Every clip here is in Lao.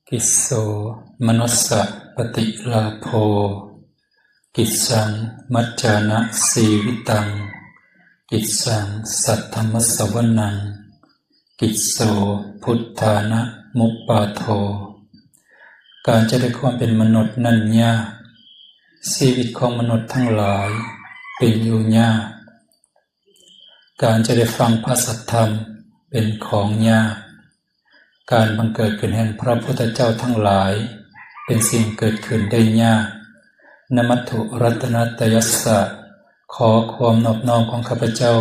กิสโสมนุสสะปฏิลาโภ กิสสังมัจจานะสีวิตัง กิสสังสัทธรรมสวนัง กิสโสพุทธานะมุปปาโท การจะได้ความเป็นมนุษย์นั้นยาก ชีวิตของมนุษย์ทั้งหลายเป็นอยู่ยาก การจะได้ฟังพระสัทธรรมเป็นของยาก การบังเกิดขึ้นแห่งพระพุทธเจ้าทั้งหลายเป็นสิ่งเกิดขึ้นได้ยาก นมัตถุรัตนัตยัสสะ ขอความนอบน้อมของข้าพเจ้า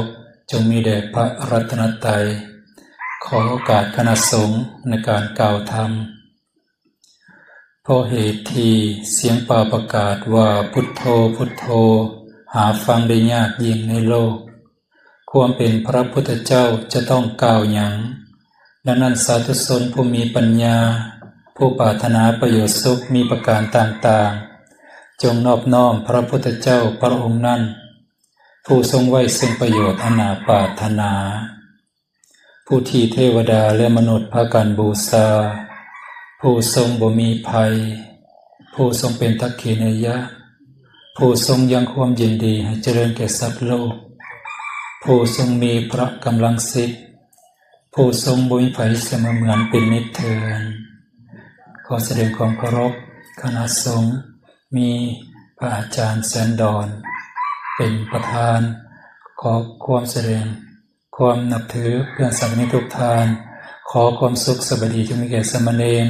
จงมีแด่พระรัตนตรัย ขอโอกาสคณะสงฆ์ในการกล่าวธรรม เพราะเหตุที่เสียงเป่าประกาศว่าพุทโธ พุทโธ หาฟังได้ยากยิ่งในโลก ความเป็นพระพุทธเจ้าจะต้องกล่าวหยัง ดังนั้นสาธุชนผู้มีปัญญา ผู้ปรารถนาประโยชน์สุขมีประการต่างๆ จงนอบน้อมพระพุทธเจ้าพระองค์นั้น ผู้ทรงไว้ซึ่งประโยชน์อันน่าปรารถนา ผู้ที่เทวดาและมนุษย์พากันบูชา ผู้ทรงบ่มีภัย ผู้ทรงเป็นทักขิเณยะ ผู้ทรงยังความยินดีให้เจริญแก่สัตว์โลก ผู้ทรงมีพระกำลังสิทธิ์ ผู้ทรงบ่มีภัยเสมอเหมือนเป็นนิทเทิน ขอแสดงความเคารพคณะสงฆ์ มีพระอาจารย์แสนดอนเป็นประธาน ขอความแสดงความนับถือเพื่อนสามเณรทุกท่าน ขอความสุขสบายดีจงมีแก่สามเณร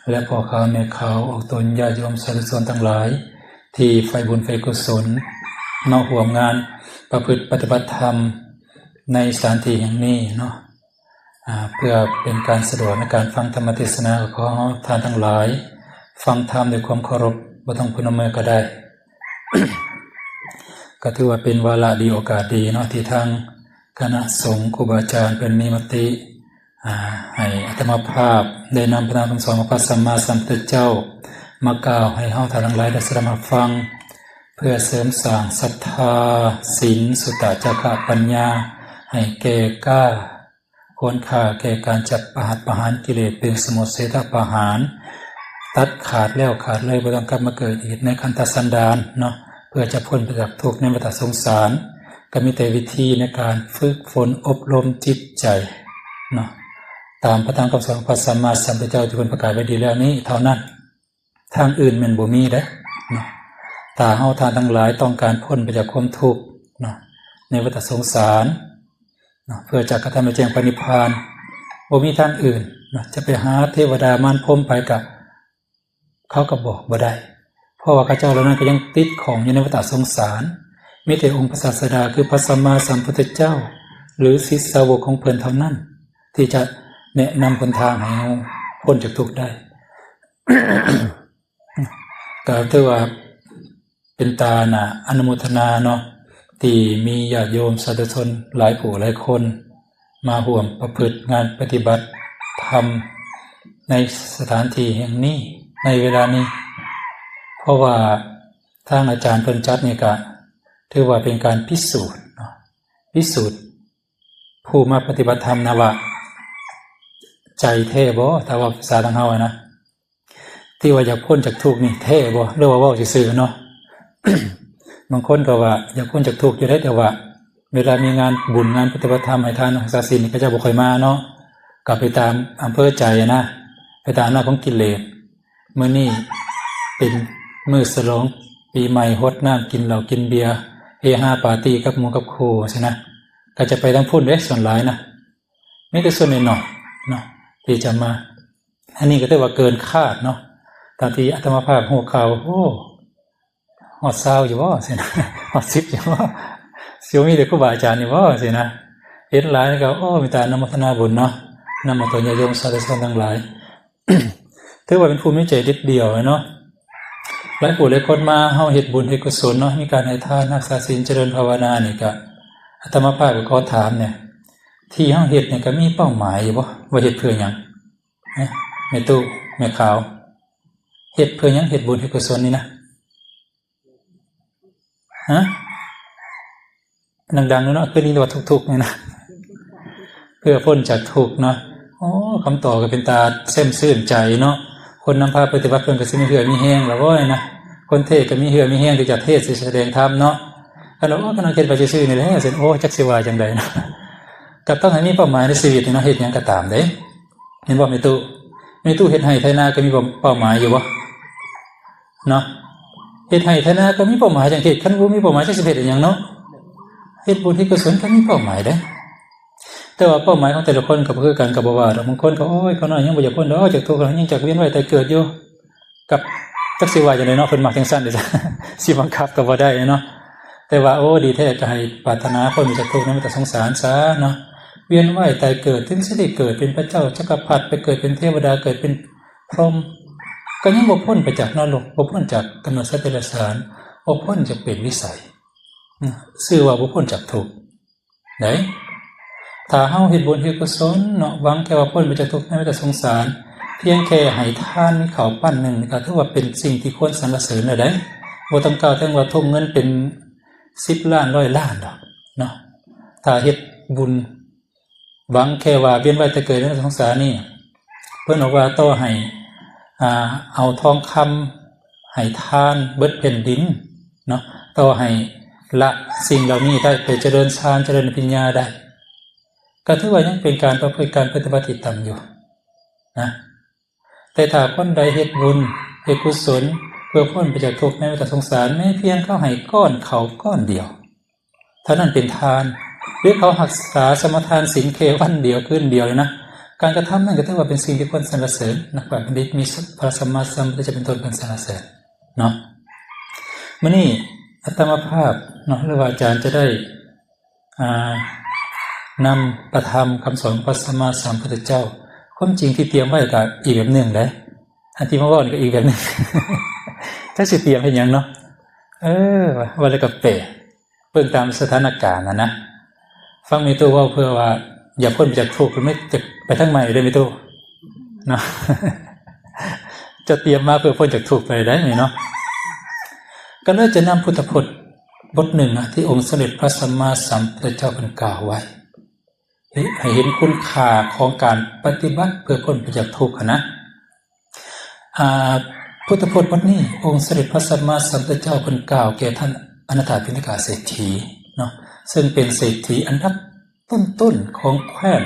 และพ่อขาวแม่ขาวออกตนญาติโยมสาธุชนทั้งหลาย ที่ใฝ่บุญใฝ่กุศลมาร่วมงานประพฤติปฏิบัติธรรมในสถานที่แห่งนี้เนาะ อ่า เพื่อเป็นการสะดวกในการฟังธรรมเทศนา ก็ขอท่านทั้งหลายฟังธรรมด้วยความเคารพ บ่ต้องพนมมือก็ได้ ก็ถือว่าเป็นวาระดีโอกาสดีเนาะ ที่ทางคณะสงฆ์ครูบาอาจารย์เพิ่นมีมติ อ่า ให้อาตมาภาพได้นำพระธรรมคำสอนของพระสัมมาสัมพุทธเจ้ามากล่าวให้เฮาท่านทั้งหลายได้สดับรับฟัง เพื่อเสริมสร้างศรัทธา ศีล สุตตะ จาคะ ปัญญา ให้แก่กล้า ควรค่าแก่การจะประหัตประหารกิเลส เป็นสมุจเฉทประหาร ตัดขาดแล้วขาดเลย บ่ต้องกลับมาเกิดอีกในขันธสันดานเนาะ เพื่อจะพ้นไปจากทุกข์ในวัฏสงสาร ก็มีแต่วิธีในการฝึกฝนอบรมจิตใจเนาะ ตามพระธรรมคำสอนของพระสัมมาสัมพุทธเจ้าที่เพิ่นประกาศไว้ดีแล้วนี้เท่านั้น ทางอื่นแม่นบ่มีเด้เนาะ ถ้าเฮาท่านทั้งหลายต้องการพ้นไปจากความทุกข์เนาะ ในวัฏสงสารเนาะ เพื่อจะกระทำให้แจ้งพระนิพพาน บ่มีทางอื่นเนาะ จะไปหาเทวดามารพรหมไปกะ เขาก็บอกบ่ได้ เพราะว่าเขาเจ้าเหล่านั้นก็ยังติดข้องอยู่ในวัฏสงสาร มีแต่องค์พระศาสดาคือพระสัมมาสัมพุทธเจ้า หรือศิษย์สาวกของเพิ่นเท่านั้น ที่จะแนะนำหนทางให้เราพ้นจากทุกข์ได้ ก็ถือว่าเป็นตาน่าอนุโมทนาเนาะ ที่มีญาติโยมสาธุชนหลายผู้หลายคน มาร่วมประพฤติงานปฏิบัติธรรมในสถานที่แห่งนี้ ในเวลานี้ เพราะว่าทางอาจารย์เพิ่นจัดนี่ก็ถือว่าเป็นการพิสูจน์เนาะ พิสูจน์ผู้มาปฏิบัติธรรมนะว่า ใจแท้บ่ ถ้าว่าภาษาทางเฮาอะนะ ที่ว่าอยากพ้นจากทุกข์นี่แท้บ่ หรือว่าเว้าซื่อๆเนาะ บางคนก็ว่าอยากพ้นจากทุกข์อยู่เด้ แต่ว่าเวลามีงานบุญงานปฏิบัติธรรมให้ทานรักษาศีลนี่เขาเจ้าบ่ค่อยมาเนาะ ก็ไปตามอำเภอใจอะนะ ไปตามอำนาจของกิเลส มื้อนี้เป็นมื้อฉลองปีใหม่ ฮดน้ำกินเหล้ากินเบียร์ เฮฮาปาร์ตี้กับหมู่กับคู่ซี้นะ ก็จะไปทางพุ้นเด้ส่วนหลายนะ มีแต่ส่วนน้อยๆเนาะ ที่จะมา อันนี้ก็ถือว่าเกินคาดเนาะ ตามที่อาตมาภาพฮู้ข่าว โอ้ ฮอดซาวอยู่บ่ ซี้นะ ฮอดสิบอยู่บ่ สิบ่มีแต่ครูบาอาจารย์นี่บ่ ซี้นะ เห็นหลายก็ โอ้ มีแต่อนุโมทนาบุญเนาะ นำเอาตนญาติโยมสาธุชนทั้งหลาย ถือว่าเป็นผู้มีใจเด็ดเดี่ยวเนาะ หลายผู้หลายคนมา เฮาเฮ็ดบุญเฮ็ดกุศลเนาะ มีการให้ทาน รักษาศีล เจริญภาวนานี่ก็ อาตมาภาพก็ขอถามเนี่ย ที่เฮาเฮ็ดเนี่ยก็มีเป้าหมายอยู่บ่ ว่าเฮ็ดเพื่อหยัง ฮะ แม่ตู้ แม่ขาว เฮ็ดเพื่อหยัง เฮ็ดบุญเฮ็ดกุศลนี่นะ ฮะ ดังๆเนาะ คือนี่ว่าทุกข์ๆนี่นะ เพื่อพ้นจากทุกข์เนาะ ໂອ້ ຄຳຕອບກໍເປັນຕາແຊ່ມຊື່ນໃຈເນາະ. ຄົນນຳພາປະຕິບັດເພິ່ນກໍຊິມີເຫື່ອມີແຮງລະເວີຍນະ. ຄົນເທດກໍມີເຫື່ອມີແຮງທີ່ຈະເທດ ຊິສະແດງທຳເນາະ. ຄັນວ່າ ໂອ້ ຄັນວ່າເຮັດໄປຊື່ໆນີ້ແຫຼະ ຊັ້ນ ໂອ້ ຈັກຊິວ່າຈັ່ງໃດເນາະ. ກໍຕ້ອງໃຫ້ມີເປົ້າໝາຍໃນຊີວິດນີ້ເນາະ, ເຮັດຫຍັງກໍຕາມເດ້. ແມ່ນບໍ່ແມ່ຕູ້? ແມ່ຕູ້ເຮັດໄຮ່ໄຖນາກໍມີເປົ້າ ເປົ້າໝາຍຢູ່ບໍ່? ເນາະ ເຮັດໄຮ່ໄຖນາກໍມີເປົ້າໝາຍຈັ່ງເຮັດ, ຄັນບໍ່ມີເປົ້າໝາຍຈັກຊິເຮັດອີ່ຫຍັງເນາະ. ເຮັດບຸນເຮັດກຸສົນກໍມີເປົ້າໝາຍເດ້. ແຕ່ວ່າເປົ້າໝາຍຂອງແຕ່ລະຄົນກໍບໍ່ຄືກັນ ກໍບໍ່ວ່າດອກ. ບາງຄົນກໍ ໂອ້ຍ ຂ້ານ້ອຍຍັງບໍ່ຢາກພົ້ນດອກ ຈາກທຸກ ຍັງຈາກວຽນວ່າຍຕາຍເກີດຢູ່. ກັບ ຈັກຊິວ່າຈັ່ງໃດເນາະ, ເພິ່ນມັກຈັ່ງຊັ້ນເດ້ ຊິບັງຄັບກໍບໍ່ໄດ້ເນາະ. ແຕ່ວ່າ ໂອ້ ດີແທ້ກໍໃຫ້ປາດຖະໜາພົ້ນໄປຈາກທຸກໃນວັດຕະສົງສານຊະເນາະ. ວຽນວ່າຍຕາຍເກີດ ເຖິງຊິໄດ້ເກີດເປັນພະເຈົ້າຈັກກະພັດ ໄປເກີດເປັນເທວະດາ ເກີດເປັນ ພຣົມ ກໍຍັງບໍ່ພົ້ນໄປຈາກນະລົກ, ບໍ່ພົ້ນຈາກກຳເນີດສັດເດຍລະສານ, ບໍ່ພົ້ນຈາກເປດວິໄສ. ນະ ຊື່ວ່າບໍ່ພົ້ນຈາກທຸກໃດ໋. ຖ້າເຮົາເຮັດບຸນເຮັດກຸສົນເນາະ, ຫວັງແຄ່ວ່າພົ້ນໄປຈາກທຸກໃນວັດຕະສົງສານ, ພຽງແຄ່ໃຫ້ທານມີເຂົ້າປັ້ນໜຶ່ງ ກໍຖືວ່າເປັນສິ່ງທີ່ຄວນສັນລະເສີນແລ້ວໃດ໋. ບໍ່ຕ້ອງກ່າວເຖິງວ່າທົ່ງເງິນເປັນສິບລ້ານ ຮ້ອຍລ້ານດອກເນາະ. ຖ້າເຮັດບຸນ ຫວັງແຄ່ວ່າວຽນວ່າຍຕາຍເກີດໃນວັດຕະສົງສານນີ້ ເພິ່ນບອກວ່າຕໍ່ໃຫ້ ອ່າ ເອົາທອງຄຳໃຫ້ທານເບິດແຜ່ນດິນເນາະ, ຕໍ່ໃຫ້ລະສິ່ງເຫຼົ່ານີ້ໄດ້ ໄປຈະເລີນຊານ ຈະເລີນອະພິນຍາໄດ້ ກໍຖືວ່າຍັງເປັນການປະພຶດການປະຕິບັດທີ່ຕ່ຳຢູ່ນະ. ແຕ່ຖ້າຄົນໃດເຮັດບຸນເຮັດກຸສົນ ເພື່ອພົ້ນໄປຈາກທຸກໃນວັດຕະສົງສານ ແມ້ພຽງເຂົາໃຫ້ກ້ອນເຂົ້າກ້ອນດຽວເທົ່ານັ້ນເປັນທານ ຫຼືເຂົາຮັກສາສະມາທານສິນແຄ່ວັນດຽວຄືນດຽວນີ້ນະ, ການກະທຳນັ້ນກໍຖືວ່າເປັນສິ່ງທີ່ຄວນສັນລະເສີນ. ນັກປາດບັນດິດມີພະສຳມາສຳພຸດທະເຈົ້າເປັນຕົ້ນເພິ່ນສັນລະເສີນເນາະ. ມື້ນີ້ອາດຕະມາພາບເນາະ ຫຼືວ່າອາຈານຈະໄດ້ ອ່າ ນຳພະທຳຄຳສອນຂອງພະສຳມາສຳພຸດທະເຈົ້າ. ຄວາມຈິງທີ່ຕຽມໄວ້ກໍອີກແບບໜຶ່ງເດ້, ອັນທີ່ມາເວົ້ານີ້ກໍອີກແບບໜຶ່ງ. ຈັກຊິຕຽມເຮັດຫຍັງເນາະ? ເອີ ວ່າແລ້ວກໍແປ ເບິ່ງຕາມສະຖານະການຫັ້ນນະ. ຟັງແມ່ຕູ້ເວົ້າເພື່ອວ່າຢາກພົ້ນໄປຈາກທຸກ, ແມ່ນຈະໄປທາງໃໝ່ເດ້ແມ່ຕູ້ເນາະ. ຈະຕຽມມາເພື່ອພົ້ນຈາກທຸກໄປໄດ້ນີ້ເນາະ. ກໍເລີຍຈະນຳພຸດທະພົດບົດໜຶ່ງນະ ທີ່ອົງສົມເດັດພະສຳມາສຳພຸດທະເຈົ້າເພິ່ນກ່າວໄວ້ ໃຫ້ເຫັນຄຸນຄ່າຂອງການປະຕິບັດເພື່ອພົ້ນໄປຈາກທຸກຫັ້ນນະ. ອ່າ ພຸດທະພົດບົດນີ້ ອົງສະເດັດພະສຳມາສຳພຸດທະເຈົ້າເພິ່ນກ່າວແກ່ທ່ານອະນາຖາປິນດະກະເສດຖີເນາະ, ເຊິ່ງເປັນເສດຖີອັນດັບຕົ້ນໆຂອງແຄວ້ນ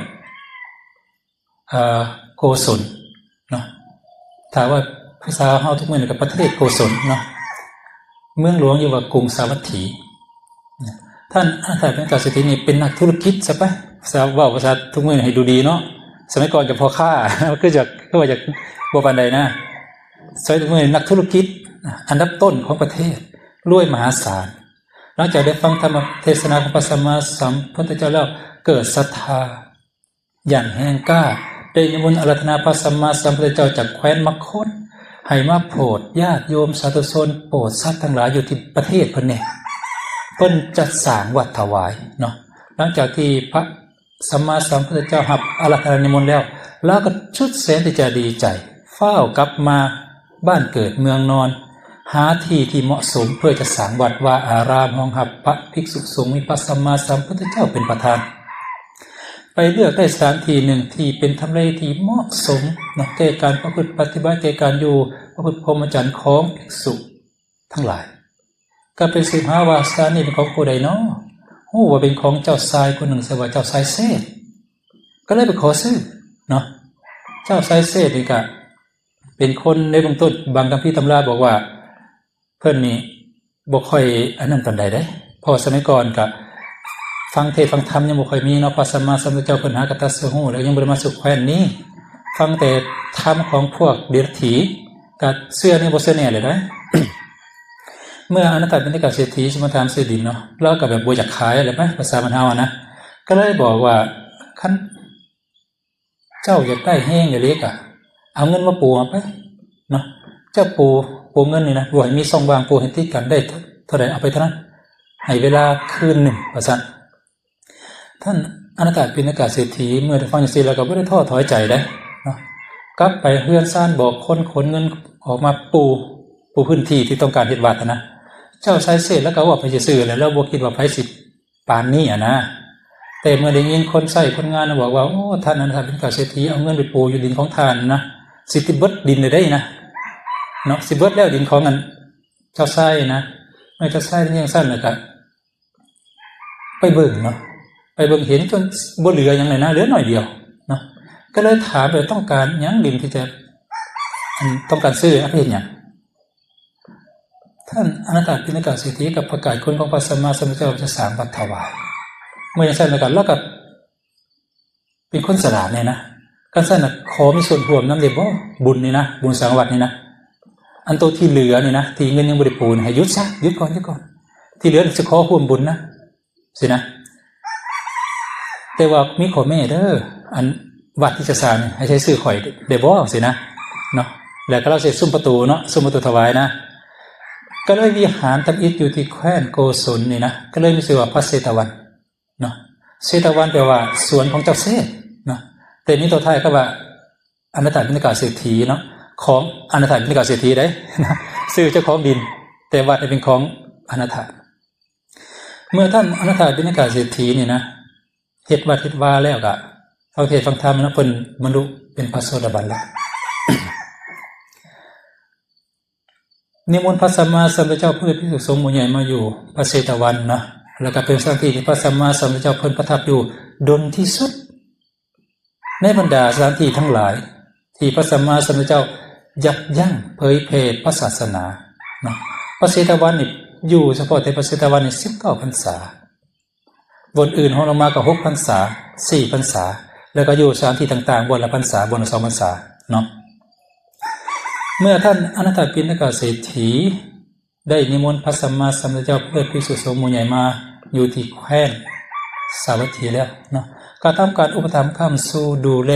ເອີ ໂກສົນເນາະ. ຖ້າວ່າພາສາເຮົາທຸກມື້ນີ້ກໍປະເທດໂກສົນເນາະ, ເມືອງຫຼວງຢູ່ວ່າກຸງສາວັດຖີ. ທ່ານອະນາຖາປິນດະກະເສດຖີນີ້ເປັນນັກທຸລະກິດຊະໄປ, ພາສາ ເວົ້າພາສາທຸກມື້ໃຫ້ດູດີເນາະ, ສະໄໝກ່ອນກໍພໍ່ຄ້າ ຄືຈະ ຄືວ່າຈະບໍ່ປານໃດນະ. ສະໄໝທຸກມື້ນີ້ນັກທຸລະກິດອັນດັບຕົ້ນຂອງປະເທດ, ລວຍມະຫາສານ. ຫຼັງຈາກໄດ້ຟັງທຳມະເທດສະນາຂອງພະສຳມາສຳພຸດທະເຈົ້າແລ້ວ ເກີດສັດທາ ຢ່າງແຮງກ້າ ໄດ້ນິມົນອາລາທະນາພະສຳມາສຳພຸດທະເຈົ້າຈາກແຄວ້ນມະຄົດ ໃຫ້ມາໂຜດຍາດໂຍມສາທຸຊົນ ໂປດສັດທັງຫຼາຍຢູ່ທີ່ປະເທດເພິ່ນແດ່ ເພິ່ນຈະສ້າງວັດຖວາຍເນາະ. ຫຼັງຈາກທີ່ພະສຳມາສຳພຸດທະເຈົ້າຮັບອາລາທະນານິມົນແລ້ວ ລາວກໍສຸດແສນທີ່ຈະດີໃຈ ຟ້າວກັບມາ ບ້ານເກີດເມືອງນອນ ຫາທີ່ທີ່ເໝາະສົມເພື່ອຈະສ້າງວັດວາອາຣາມຮອງຮັບພະພິກສຸສົງ ມີພະສຳມາສຳພຸດທະເຈົ້າເປັນປະທານ. ໄປເລືອກໄດ້ສະຖານທີ່ໜຶ່ງທີ່ເປັນທຳເລທີ່ເໝາະສົມເນາະ ແກ່ການປະພຶດປະຕິບັດ ແກ່ການຢູ່ປະພຶດພົມມະຈັນຂອງພິກສຸທັງຫຼາຍ. ກໍໄປສືບຫາວ່າສະຖານທີ່ນີ້ເປັນຂອງຜູ້ໃດເນາະ? ຮູ້ວ່າເປັນຂອງເຈົ້າຊາຍຄົນໜຶ່ງ ຊື່ວ່າເຈົ້າຊາຍເຊດ, ກໍເລີຍໄປຂໍຊື້ເນາະ. ເຈົ້າຊາຍເຊດນີ້ກໍ ເປັນຄົນໃນເບື້ອງຕົ້ນ ບາງຄຳພີຕຳລາບອກວ່າ ເພິ່ນນີ້ບໍ່ຄ່ອຍອັນນັ້ນປານໃດເດ້ ເພາະສະໄໝກ່ອນກະຟັງເທດຟັງທຳຍັງບໍ່ຄ່ອຍມີເນາະ, ພະສຳມາສຳພຸດທະເຈົ້າເພິ່ນຫາກະຕັດສະຮູ້ ແລ້ວຍັງບໍ່ໄດ້ມາສູ່ແຄວ້ນນີ້ ຟັງແຕ່ທຳຂອງພວກເດລັດຖີ ກະເຊື່ອແດ່ບໍ່ເຊື່ອແນ່ເລີຍເດ້. ເມື່ອອະນາຖາປິນດະກະເສດຖີຊິມາຖາມຊື້ດິນເນາະ ລາວກະແບບບໍ່ຢາກຂາຍແຫຼະ ພາສາບ້ານເຮົາຫັ້ນນະ ກະເລີຍບອກວ່າ ຄັນ ເຈົ້າຢາກໄດ້ແຮງອີ່ຫຼີກະ ເອົາເງິນມາປູເອົາໄປເນາະ. ເຈົ້າປູ ປູເງິນນີ້ນະ ບໍ່ໃຫ້ມີຊ່ອງວ່າງ, ປູໃຫ້ຕິດກັນ ໄດ້ເທົ່າໃດເອົາໄປເທົ່ານັ້ນ ໃຫ້ເວລາຄືນໜຶ່ງ ວ່າຊັ້ນ. ທ່ານອະນາຖາປິນນະກະເສດຖີເມື່ອໄດ້ຟັງຈັ່ງຊີ້ແລ້ວກໍບໍ່ໄດ້ທໍ້ຖອຍໃຈໃດ໋ເນາະ, ກັບໄປເຮືອນຊານບອກຄົນຂົນເງິນອອກມາປູ ປູພື້ນທີ່ທີ່ຕ້ອງການເຮັດວັດຫັ້ນນະ. ເຈົ້າຊາຍເຊດລາວກໍເວົ້າໄປຊື່ໆແຫຼະ ລາວບໍ່ຄິດວ່າໃຜຊິ ປານນີ້ຫັ້ນນະ. ແຕ່ເມື່ອໄດ້ຍິນຄົນໃຊ້ຄົນງານບອກວ່າ ໂອ້ ທ່ານອະນາຖາບິນກະເສດຖີເອົາເງິນໄປປູຢູ່ດິນຂອງທ່ານນະ ຊິຕິເບິດດິນເລີຍເດ້ນະ ເນາະ ຊິເບິດແລ້ວດິນຂອງອັນເຈົ້າຊາຍນະ ເມື່ອເຈົ້າຊາຍໄດ້ຍິນຈັ່ງຊັ້ນແລ້ວກະ ໄປເບິ່ງເນາະ ໄປເບິ່ງເຫັນຈົນບໍ່ເຫຼືອຫຍັງເລີຍນະ ເຫຼືອໜ້ອຍດຽວເນາະ ກໍເລີຍຖາມໄປ ຕ້ອງການຫຍັງດິນທີ່ຈະ ອັນ ຕ້ອງການຊື້ເອົາໄປເຮັດຫຍັງ? ທ່ານອະນາຖາບິນກະເສດຖີກໍປະກາດຄຸນຂອງພະສຳມາສຳພຸດທະເຈົ້າ ຈະສ້າງວັດຖວາຍ ເມື່ອຈັ່ງຊັ້ນແລ້ວກໍ ລາວກໍເປັນຄົນສະຫຼາດແນ່ນະ ຄັນຊັ້ນນະ ຂໍມີສ່ວນຮ່ວມນຳໄດ້ບໍ່? ບຸນນີ້ນະ ບຸນສ້າງວັດນີ້ນະ ອັນໂຕທີ່ເຫຼືອນີ້ນະ ທີ່ເງິນຍັງບໍ່ໄດ້ປູນະ ໃຫ້ຢຸດຊະ ຢຸດກ່ອນ ຢຸດກ່ອນ ທີ່ເຫຼືອຈະຂໍຮ່ວມບຸນນະ ຊີ້ນະ ແຕ່ວ່າມີຂໍ້ແມ້ເດີ ອັນວັດທີ່ຈະສ້າງໃຫ້ໃຊ້ຊື່ຂ້ອຍໄດ້ບໍ່? ຊີ້ນະເນາະ ແລ້ວກໍລາວຊິຊຸມປະຕູເນາະ ຊຸມປະຕູຖວາຍນະ ກໍເລີຍວິຫານທຳອິດຢູ່ທີ່ແຄວ້ນໂກສົນນີ້ນະ ກໍເລີຍມີຊື່ວ່າພະເຊຕະວັນເນາະ ເຊຕະວັນແປວ່າສວນຂອງເຈົ້າເຊດເນາະ ແຕ່ມີຕໍ່ທ້າຍຄຳວ່າ ອະນາຖາບິນກະເສດຖີເນາະ ຂອງອະນາຖາບິນກະເສດຖີເດ້ ຊື່ເຈົ້າຂອງດິນ ແຕ່ວັດນີ້ເປັນຂອງອະນາຖາ ເມື່ອທ່ານອະນາຖາບິນກະເສດຖີນີ້ນະ ເຮັດວັດເຮັດວາແລ້ວກະ ຟັງເທດຟັງທຳເນາະ ເພິ່ນບັນລຸເປັນພະໂສດາບັນແລ້ວ ນິມົນພະສຳມາສຳພຸດທະເຈົ້າ ເພື່ອພິກສຸສົງໝູ່ໃຫຍ່ມາຢູ່ພະເຊຕະວັນເນາະ ແລ້ວກະເປັນສະຖານທີ່ທີ່ພະສຳມາສຳພຸດທະເຈົ້າເພິ່ນປະທັບຢູ່ດົນທີ່ສຸດ ໃນບັນດາສະຖານທີ່ທັງຫຼາຍ ທີ່ພະສຳມາສຳພຸດທະເຈົ້າຍັບຢັ້ງເຜີຍແຜ່ພະສາສະໜາເນາະ ພະເຊຕະວັນນີ້ ຢູ່ສະເພາະແຕ່ພະເຊຕະວັນນີ້ສິບເກົ້າພັນສາ ບ່ອນອື່ນຮອງລົງມາກໍຫົກພັນສາ ສີ່ພັນສາ ແລ້ວກໍຢູ່ສະຖານທີ່ຕ່າງໆ ບ່ອນລະພັນສາ ບ່ອນລະສອງພັນສາເນາະ ເມື່ອທ່ານອະນາຖາບິນກະເສດຖີ ໄດ້ນິມົນພະສຳມາສຳພຸດທະເຈົ້າ ເພື່ອພິກສຸສົງໝູ່ໃຫຍ່ມາຢູ່ທີ່ແຄວ້ນສາວັດຖີແລ້ວເນາະ ກະທຳການອຸປະຖຳຄ້ຳຊູ ດູແລ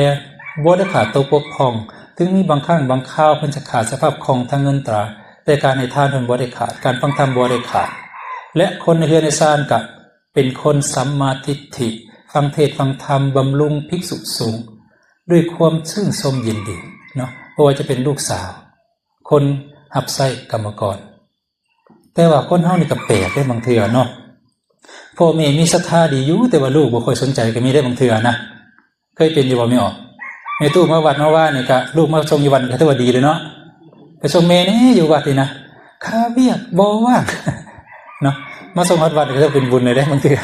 ບໍ່ໄດ້ຂາດຕົກບົກຜ່ອງ ເຖິງມີບາງຄັ້ງບາງຄາວເພິ່ນຈະຂາດສະພາບຄ່ອງທາງເງິນຕາ ແຕ່ການໃຫ້ທານເພິ່ນບໍ່ໄດ້ຂາດ ການຟັງທຳບໍ່ໄດ້ຂາດ ແລະ ຄົນໃນເຮືອນໃນຊານກະເປັນຄົນສຳມາທິດຖິ ຟັງເທດຟັງທຳ ບຳລຸງພິກສຸສົງດ້ວຍຄວາມຊື່ນຊົມຍິນດີເນາະ ບໍ່ວ່າຈະເປັນລູກສາວ ຄົນຮັບໃຊ້ກຳມະກອນ ແຕ່ວ່າຄົນເຮົານີ້ກໍແປກເດ້ບາງເທື່ອເນາະ ພໍ່ແມ່ມີສັດທາດີຢູ່ ແຕ່ວ່າລູກບໍ່ຄ່ອຍສົນໃຈກໍມີເດ້ບາງເທື່ອນະ ເຄີຍເປັນຢູ່ບໍ່ແມ່ອອກ? ແມ່ຕູ້ມາວັດມາວານີ້ກະ ລູກມາສົ່ງຢູ່ວັດກໍຖືວ່າດີເລີຍເນາະ ໄປສົ່ງແມ່ແດ່ຢູ່ວັດນີ້ນະ ຄາວຽກບໍ່ວ່າງເນາະ ມາສົ່ງຮອດວັດກໍຖືເປັນບຸນເລີຍເດ້ບາງເທື່ອ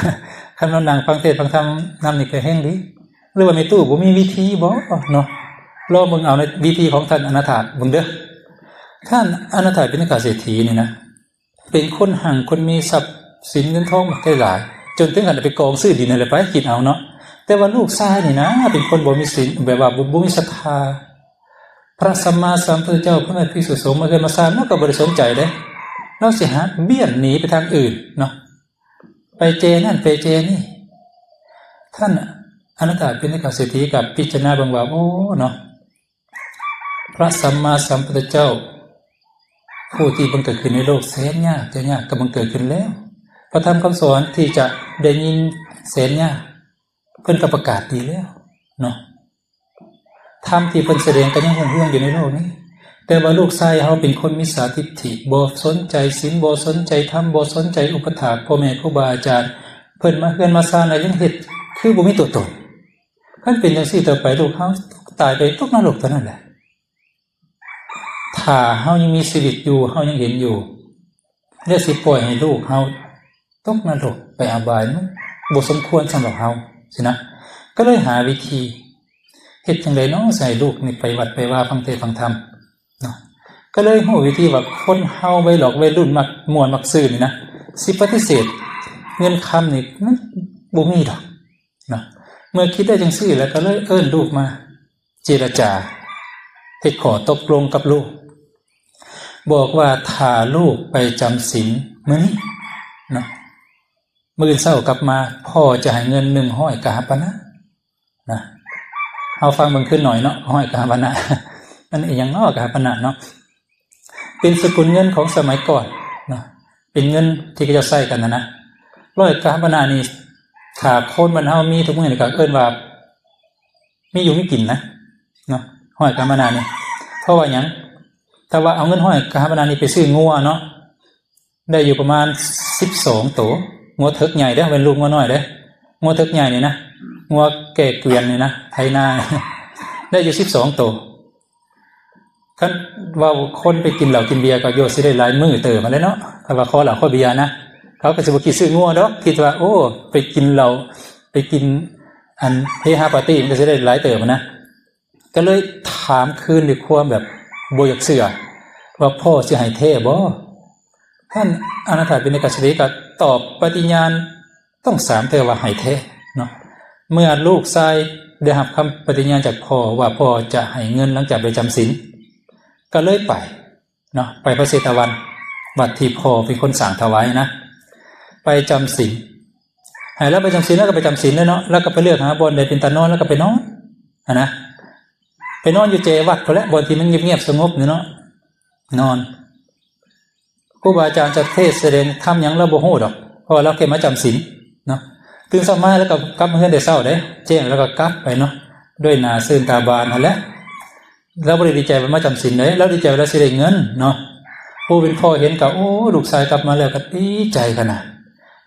ຄັນມານັ່ງຟັງເທດຟັງທຳນຳນີ້ກໍແຮງດີ ຫຼືວ່າແມ່ຕູ້ບໍ່ມີວິທີບໍເນາະ ລອງເບິ່ງເອົາໃນວິທີຂອງທ່ານອະນາຖາເບິ່ງເດີ ທ່ານອະນາຖາບິນກະເສດຖີນີ້ນະ ເປັນຄົນຮັ່ງຄົນມີ ຊັບສິນເງິນທອງບັກຫຼາຍໆ ຈົນເຖິງຂັ້ນໄປກອງຊື້ດິນຫັ້ນແຫຼະ ໄປຄິດເອົາເນາະ ແຕ່ວ່າລູກຊາຍນີ້ນະ ເປັນຄົນບໍ່ມີສິນ ແບບວ່າບໍ່ ບໍ່ມີສັດທາ ພະສຳມາສຳພຸດທະເຈົ້າ ພະພິກສຸສົງມາເຮືອນມາຊານ ລາວກໍບໍ່ໄດ້ສົນໃຈເດ້ ລາວຊິຫາກບ້ຽນໜີໄປທາງອື່ນເນາະ ໄປແຈນັ້ນໄປແຈນີ້ ທ່ານອະນາຖາບິນກະເສດຖີກໍພິຈາລະນາເບິ່ງວ່າ ໂອ້ ເນາະ ພະສຳມາສຳພຸດທະເຈົ້າ ຜູ້ທີ່ບັງເກີດຂຶ້ນໃນໂລກແສນຍາກ ແສນຍາກກໍບັງເກີດຂຶ້ນແລ້ວ ພະທຳຄຳສອນທີ່ຈະໄດ້ຍິນແສນຍາກ ເພິ່ນກໍປະກາດດີແລ້ວເນາະ ທຳທີ່ເພິ່ນສະແດງກໍຍັງຮຸ່ງເຮືອງຢູ່ໃນໂລກນີ້ ແຕ່ວ່າລູກຊາຍເຮົາເປັນຄົນມິດສາທິດຖິ ບໍ່ສົນໃຈສິນ ບໍ່ສົນໃຈທຳ ບໍ່ສົນໃຈອຸປະຖາກພໍ່ແມ່ຄູບາອາຈານ ເພິ່ນມາເຮືອນມາຊານແລ້ວຍັງເຮັດຄືບໍ່ມີຕົວຕົນ ຄັນເປັນຈັ່ງຊີ້ຕໍ່ໄປ ລູກເຮົາຕາຍໄປຕົກນະລົກເທົ່ານັ້ນແຫຼະ ຖ້າເຮົາຍັງມີຊີວິດຢູ່ ເຮົາຍັງເຫັນຢູ່ ແລ້ວຊິປ່ອຍໃຫ້ລູກເຮົາຕົກນະລົກໄປອະບາຍ ມັນບໍ່ສົມຄວນສຳລັບເຮົາຊີ້ນະ ກໍເລີຍຫາວິທີ ເຮັດຈັ່ງໃດເນາະ ຊິໃຫ້ລູກນີ້ໄປວັດໄປວາ ຟັງເທດຟັງທຳເນາະ ກໍເລີຍຮູ້ວິທີວ່າ ຄົນເຮົາໄວຫຼອກໄວລຸ້ນມັກມ່ວນມັກຊື່ນນີ້ນະ ຊິປະຕິເສດເງິນຄຳນີ້ ມັນບໍ່ມີດອກ ເນາະ ເມື່ອຄິດໄດ້ຈັ່ງຊີ້ແລ້ວ ກໍເລີຍເອີ້ນລູກມາເຈລະຈາ ເຮັດຂໍ້ຕົກລົງກັບລູກ ບອກວ່າຖ້າລູກໄປຈຳສິນມື້ນີ້ເນາະ ມື້ອື່ນເຊົ້າກັບມາ ພໍ່ຈະໃຫ້ເງິນໜຶ່ງຮ້ອຍກະຫະປະນະນະ ເຮົາຟັງເບິ່ງຄືໜ້ອຍເນາະ ຮ້ອຍກະຫະປະນະ ມັນອີຫຍັງເນາະ ກະຫະປະນະເນາະ ເປັນສະກຸນເງິນຂອງສະໄໝກ່ອນເນາະ ເປັນເງິນທີ່ເຂົາເຈົ້າໃຊ້ກັນນະນະ ຮ້ອຍກະຫະປະນະນີ້ ຖ້າຄົນບ້ານເຮົາມີທຸກມື້ນີ້ກໍເອີ້ນວ່າມີຢູ່ມີກິນນະເນາະ ຮ້ອຍກະຫະປະນະນີ້ ເພາະວ່າຫຍັງ? ຖ້າວ່າເອົາເງິນຮ້ອຍກະຫະປະນະນີ້ໄປຊື້ງົວເນາະ ໄດ້ຢູ່ປະມານສິບສອງໂຕ ງົວເຖິກໃຫຍ່ເດ້ ບໍ່ແມ່ນລູກງົວນ້ອຍເດ້ ງົວເຖິກໃຫຍ່ນີ້ນະ ງົວແກ່ເກວຽນນີ້ນະ ໄຖນາ ໄດ້ຢູ່ສິບສອງໂຕ. ຄັນວ່າຄົນໄປກິນເຫຼົ້າກິນເບຍກໍໂຍຊິໄດ້ຫຼາຍມື້ເຕີບຫັ້ນແຫຼະເນາະ. ຄັນວ່າຂໍເຫຼົ້າຂໍເບຍນະ ເຂົາກໍຊິບໍ່ຄິດຊື້ງົວດອກ ຄິດວ່າ ໂອ້ ໄປກິນເຫຼົ້າ ໄປກິນອັນເຮຮາປາຕີ້ ມັນກໍຊິໄດ້ຫຼາຍເຕີບຫັ້ນນະ. ກໍເລີຍຖາມຄືນດ້ວຍຄວາມແບບບໍ່ຢາກເຊື່ອ ວ່າພໍ່ຊິໃຫ້ແທ້ບໍ່? ທ່ານອະນາຖະປິນະກະເສດຖີກໍຕອບປະຕິຍານຕ້ອງສາມເທື່ອວ່າໃຫ້ແທ້ເນາະ. ເມື່ອລູກຊາຍໄດ້ຮັບຄຳປະຕິຍານຈາກພໍ່ວ່າພໍ່ຈະໃຫ້ເງິນຫຼັງຈາກໄປຈຳສິນ ກໍເລີຍໄປເນາະ ໄປພະເຊຕະວັນ ວັດທີ່ພໍ່ເປັນຄົນສ້າງຖວາຍນະ ໄປຈຳສິນ. ໃຫ້ລາວໄປຈຳສິນ ລາວກໍໄປຈຳສິນເລີຍເນາະ ລາວກໍໄປເລືອກຫາບ່ອນໃດເປັນຕານອນ ລາວກໍໄປນອນຫັ້ນນະ. ໄປນອນຢູ່ເຈວັດພຸ້ນແຫຼະ ບ່ອນທີ່ມັນງຽບໆສະຫງົບນີ້ເນາະ ນອນ. ຄູບາອາຈານຈະເທດສະແດງທຳຫຍັງລາວບໍ່ຮູ້ດອກ ເພາະວ່າລາວແຄ່ມາຈຳສິນເນາະ. ຕື່ນເຊົ້າມາລາວກໍກັບມາເຮືອນແຕ່ເຊົ້າເດ້ ແຈ້ງລາວກໍກັບໄປເນາະ ດ້ວຍໜ້າຊື່ນຕາບານຫັ້ນແຫຼະ. ລາວບໍ່ໄດ້ດີໃຈວ່າມາຈຳສິນເດ້ ລາວດີໃຈວ່າລາວຊິໄດ້ເງິນເນາະ. ຜູ້ເປັນພໍ່ເຫັນກໍ ໂອ້ ລູກຊາຍກັບມາແລ້ວກໍດີໃຈຂະໜາດ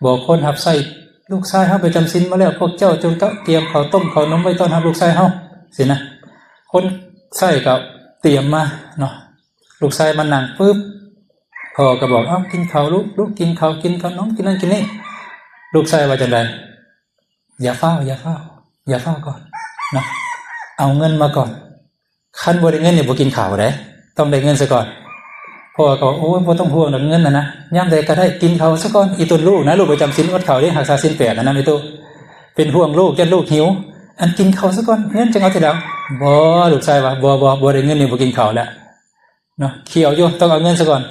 ບອກຄົນຮັບໃຊ້ ລູກຊາຍເຮົາໄປຈຳສິນມາແລ້ວ ພວກເຈົ້າຈົ່ງຕະຕຽມເຂົ້າຕົ້ມເຂົ້າໜົມໄວ້ຕ້ອນຮັບລູກຊາຍເຮົາ ຊີ້ນະ. ຄົນໃຊ້ກໍຕຽມມາເນາະ. ລູກຊາຍມານັ່ງປຶບ ພໍ່ກໍບອກ ເອົາ ກິນເຂົ້າລູກ ລູກກິນເຂົ້າ ກິນເຂົ້າໜົມ ກິນນັ້ນກິນນີ້. ລູກຊາຍວ່າຈັ່ງໃດ? ຢ່າຟ້າວ ຢ່າຟ້າວ ຢ່າຟ້າວກ່ອນເນາະ ເອົາເງິນມາກ່ອນ. ຄັນບໍ່ໄດ້ເງິນນີ້ບໍ່ກິນເຂົ້າເດ້ ຕ້ອງໄດ້ເງິນຊະກ່ອນ. ພໍ່ກໍ ໂອ້ຍ ບໍ່ຕ້ອງຫ່ວງດອກເງິນຫັ້ນນະ ຍາມໃດກໍໄດ້ ກິນເຂົ້າຊະກ່ອນ. ອີຕົນລູກນະ ລູກໄປຈຳສິນອດເຂົ້າເດ້ ຮັກສາສິນແປດຫັ້ນນະແມ່ຕູ້ ເປັນຫ່ວງລູກ ຢ້ານລູກຫິວ ອັນກິນເຂົ້າຊະກ່ອນ ເງິນຈັ່ງເອົາທີຫຼັງ. ບໍ່ ລູກຊາຍວ່າ ບໍ່ ບໍ່ ບໍ່ໄດ້ເງິນນີ້ບໍ່ກິນເຂົ້າແລ້ວເນາະ ຂ້ຽວຢູ່ ຕ້ອງເອົາເງິນຊະກ່ອນ.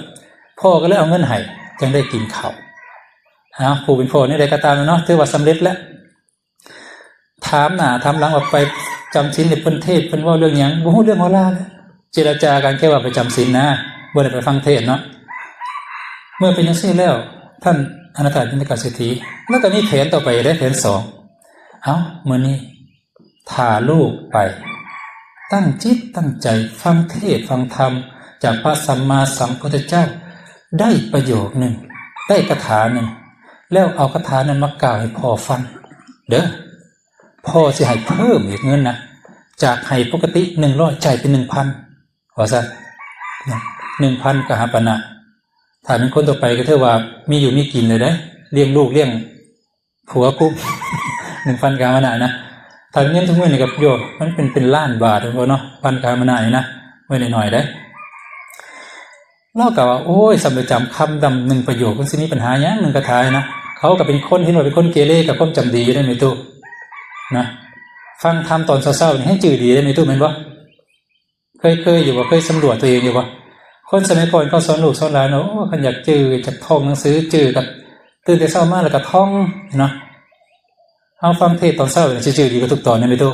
ພໍ່ກໍເລີຍເອົາເງິນໃຫ້ ຈັ່ງໄດ້ກິນເຂົ້າ. ເອົາ ຜູ້ເປັນພໍ່ແນວໃດກໍຕາມເນາະ ຖືວ່າສຳເລັດແລ້ວ. ຖາມໜ້າຖາມຫຼັງວ່າໄປຈຳສິນນີ້ເພິ່ນເທດ ເພິ່ນເວົ້າເລື່ອງຫຍັງ? ບໍ່ຮູ້ເລື່ອງເວົ້າລາວເລີຍ ເຈລະຈາກັນແຄ່ວ່າໄປຈຳສິນນະ ບໍ່ໄດ້ໄປຟັງເທດເນາະ. ເມື່ອເປັນຈັ່ງຊີ້ແລ້ວ ທ່ານອະນາຖາປິນະກະເສດຖີ ລາວກໍມີແຜນຕໍ່ໄປເດ້ ແຜນສອງ. ເອົ້າ ມື້ນີ້ຖ້າລູກໄປ ຕັ້ງຈິດຕັ້ງໃຈຟັງເທດຟັງທຳຈາກພະສຳມາສຳພຸດທະເຈົ້າ ໄດ້ປະໂຫຍກໜຶ່ງ ໄດ້ຄາຖາໜຶ່ງ ແລ້ວເອົາຄາຖານັ້ນມາກ່າວໃຫ້ພໍ່ຟັງເດີ້ ພໍ່ຊິໃຫ້ເພີ່ມອີກເງິນນະ ຈາກໃຫ້ປົກກະຕິໜຶ່ງຮ້ອຍ ຈ່າຍເປັນໜຶ່ງພັນ ວ່າຊັ້ນ ໜຶ່ງພັນກະຫາປະນະ. ຖ້າເປັນຄົນທົ່ວໄປກໍຖືວ່າມີຢູ່ມີກິນເລີຍເດ້ ລ້ຽງລູກລ້ຽງຜົວກຸ້ມ ໜຶ່ງພັນກະຫາປະນະນະ. ຖ້າເງິນທຸກມື້ນີ້ກໍ ໂຍ ມັນເປັນ ເປັນລ້ານບາດພຸ້ນເນາະ ພັນກະຫາປະນະນີ້ນະ ບໍ່ໄດ້ໜ້ອຍເດ້. ລາວກໍວ່າ ໂອ້ຍ ສ່ຳໄປຈຳຄຳດຳໜຶ່ງປະໂຫຍກ ມັນຊິມີບັນຫາຫຍັງ ໜຶ່ງຄາຖານະ. ເຂົາກໍເປັນຄົນ ເຫັນວ່າເປັນຄົນເກເລ ກໍຄວາມຈຳດີຢູ່ເດ້ແມ່ຕູ້ນະ. ຟັງທຳຕອນເຊົ້າໆນີ້ແຮ່ງຈື່ດີເດ້ແມ່ຕູ້ ແມ່ນບໍ່? ເຄີຍ ເຄີຍຢູ່ບໍ່? ເຄີຍສຳຫຼວດຕົວເອງຢູ່ບໍ່? ຄົນສະໄໝກ່ອນເຂົາສອນລູກສອນຫຼານວ່າ ໂອ້ ຄັນຢາກຈື່ ຢາກທ່ອງໜັງສື ຈື່ກໍຕື່ນແຕ່ເຊົ້າມາແລ້ວກໍທ່ອງເນາະ. ເຮົາຟັງເທດຕອນເຊົ້ານີ້ຊິຈື່ດີກວ່າທຸກຕອນເດ້ແມ່ຕູ້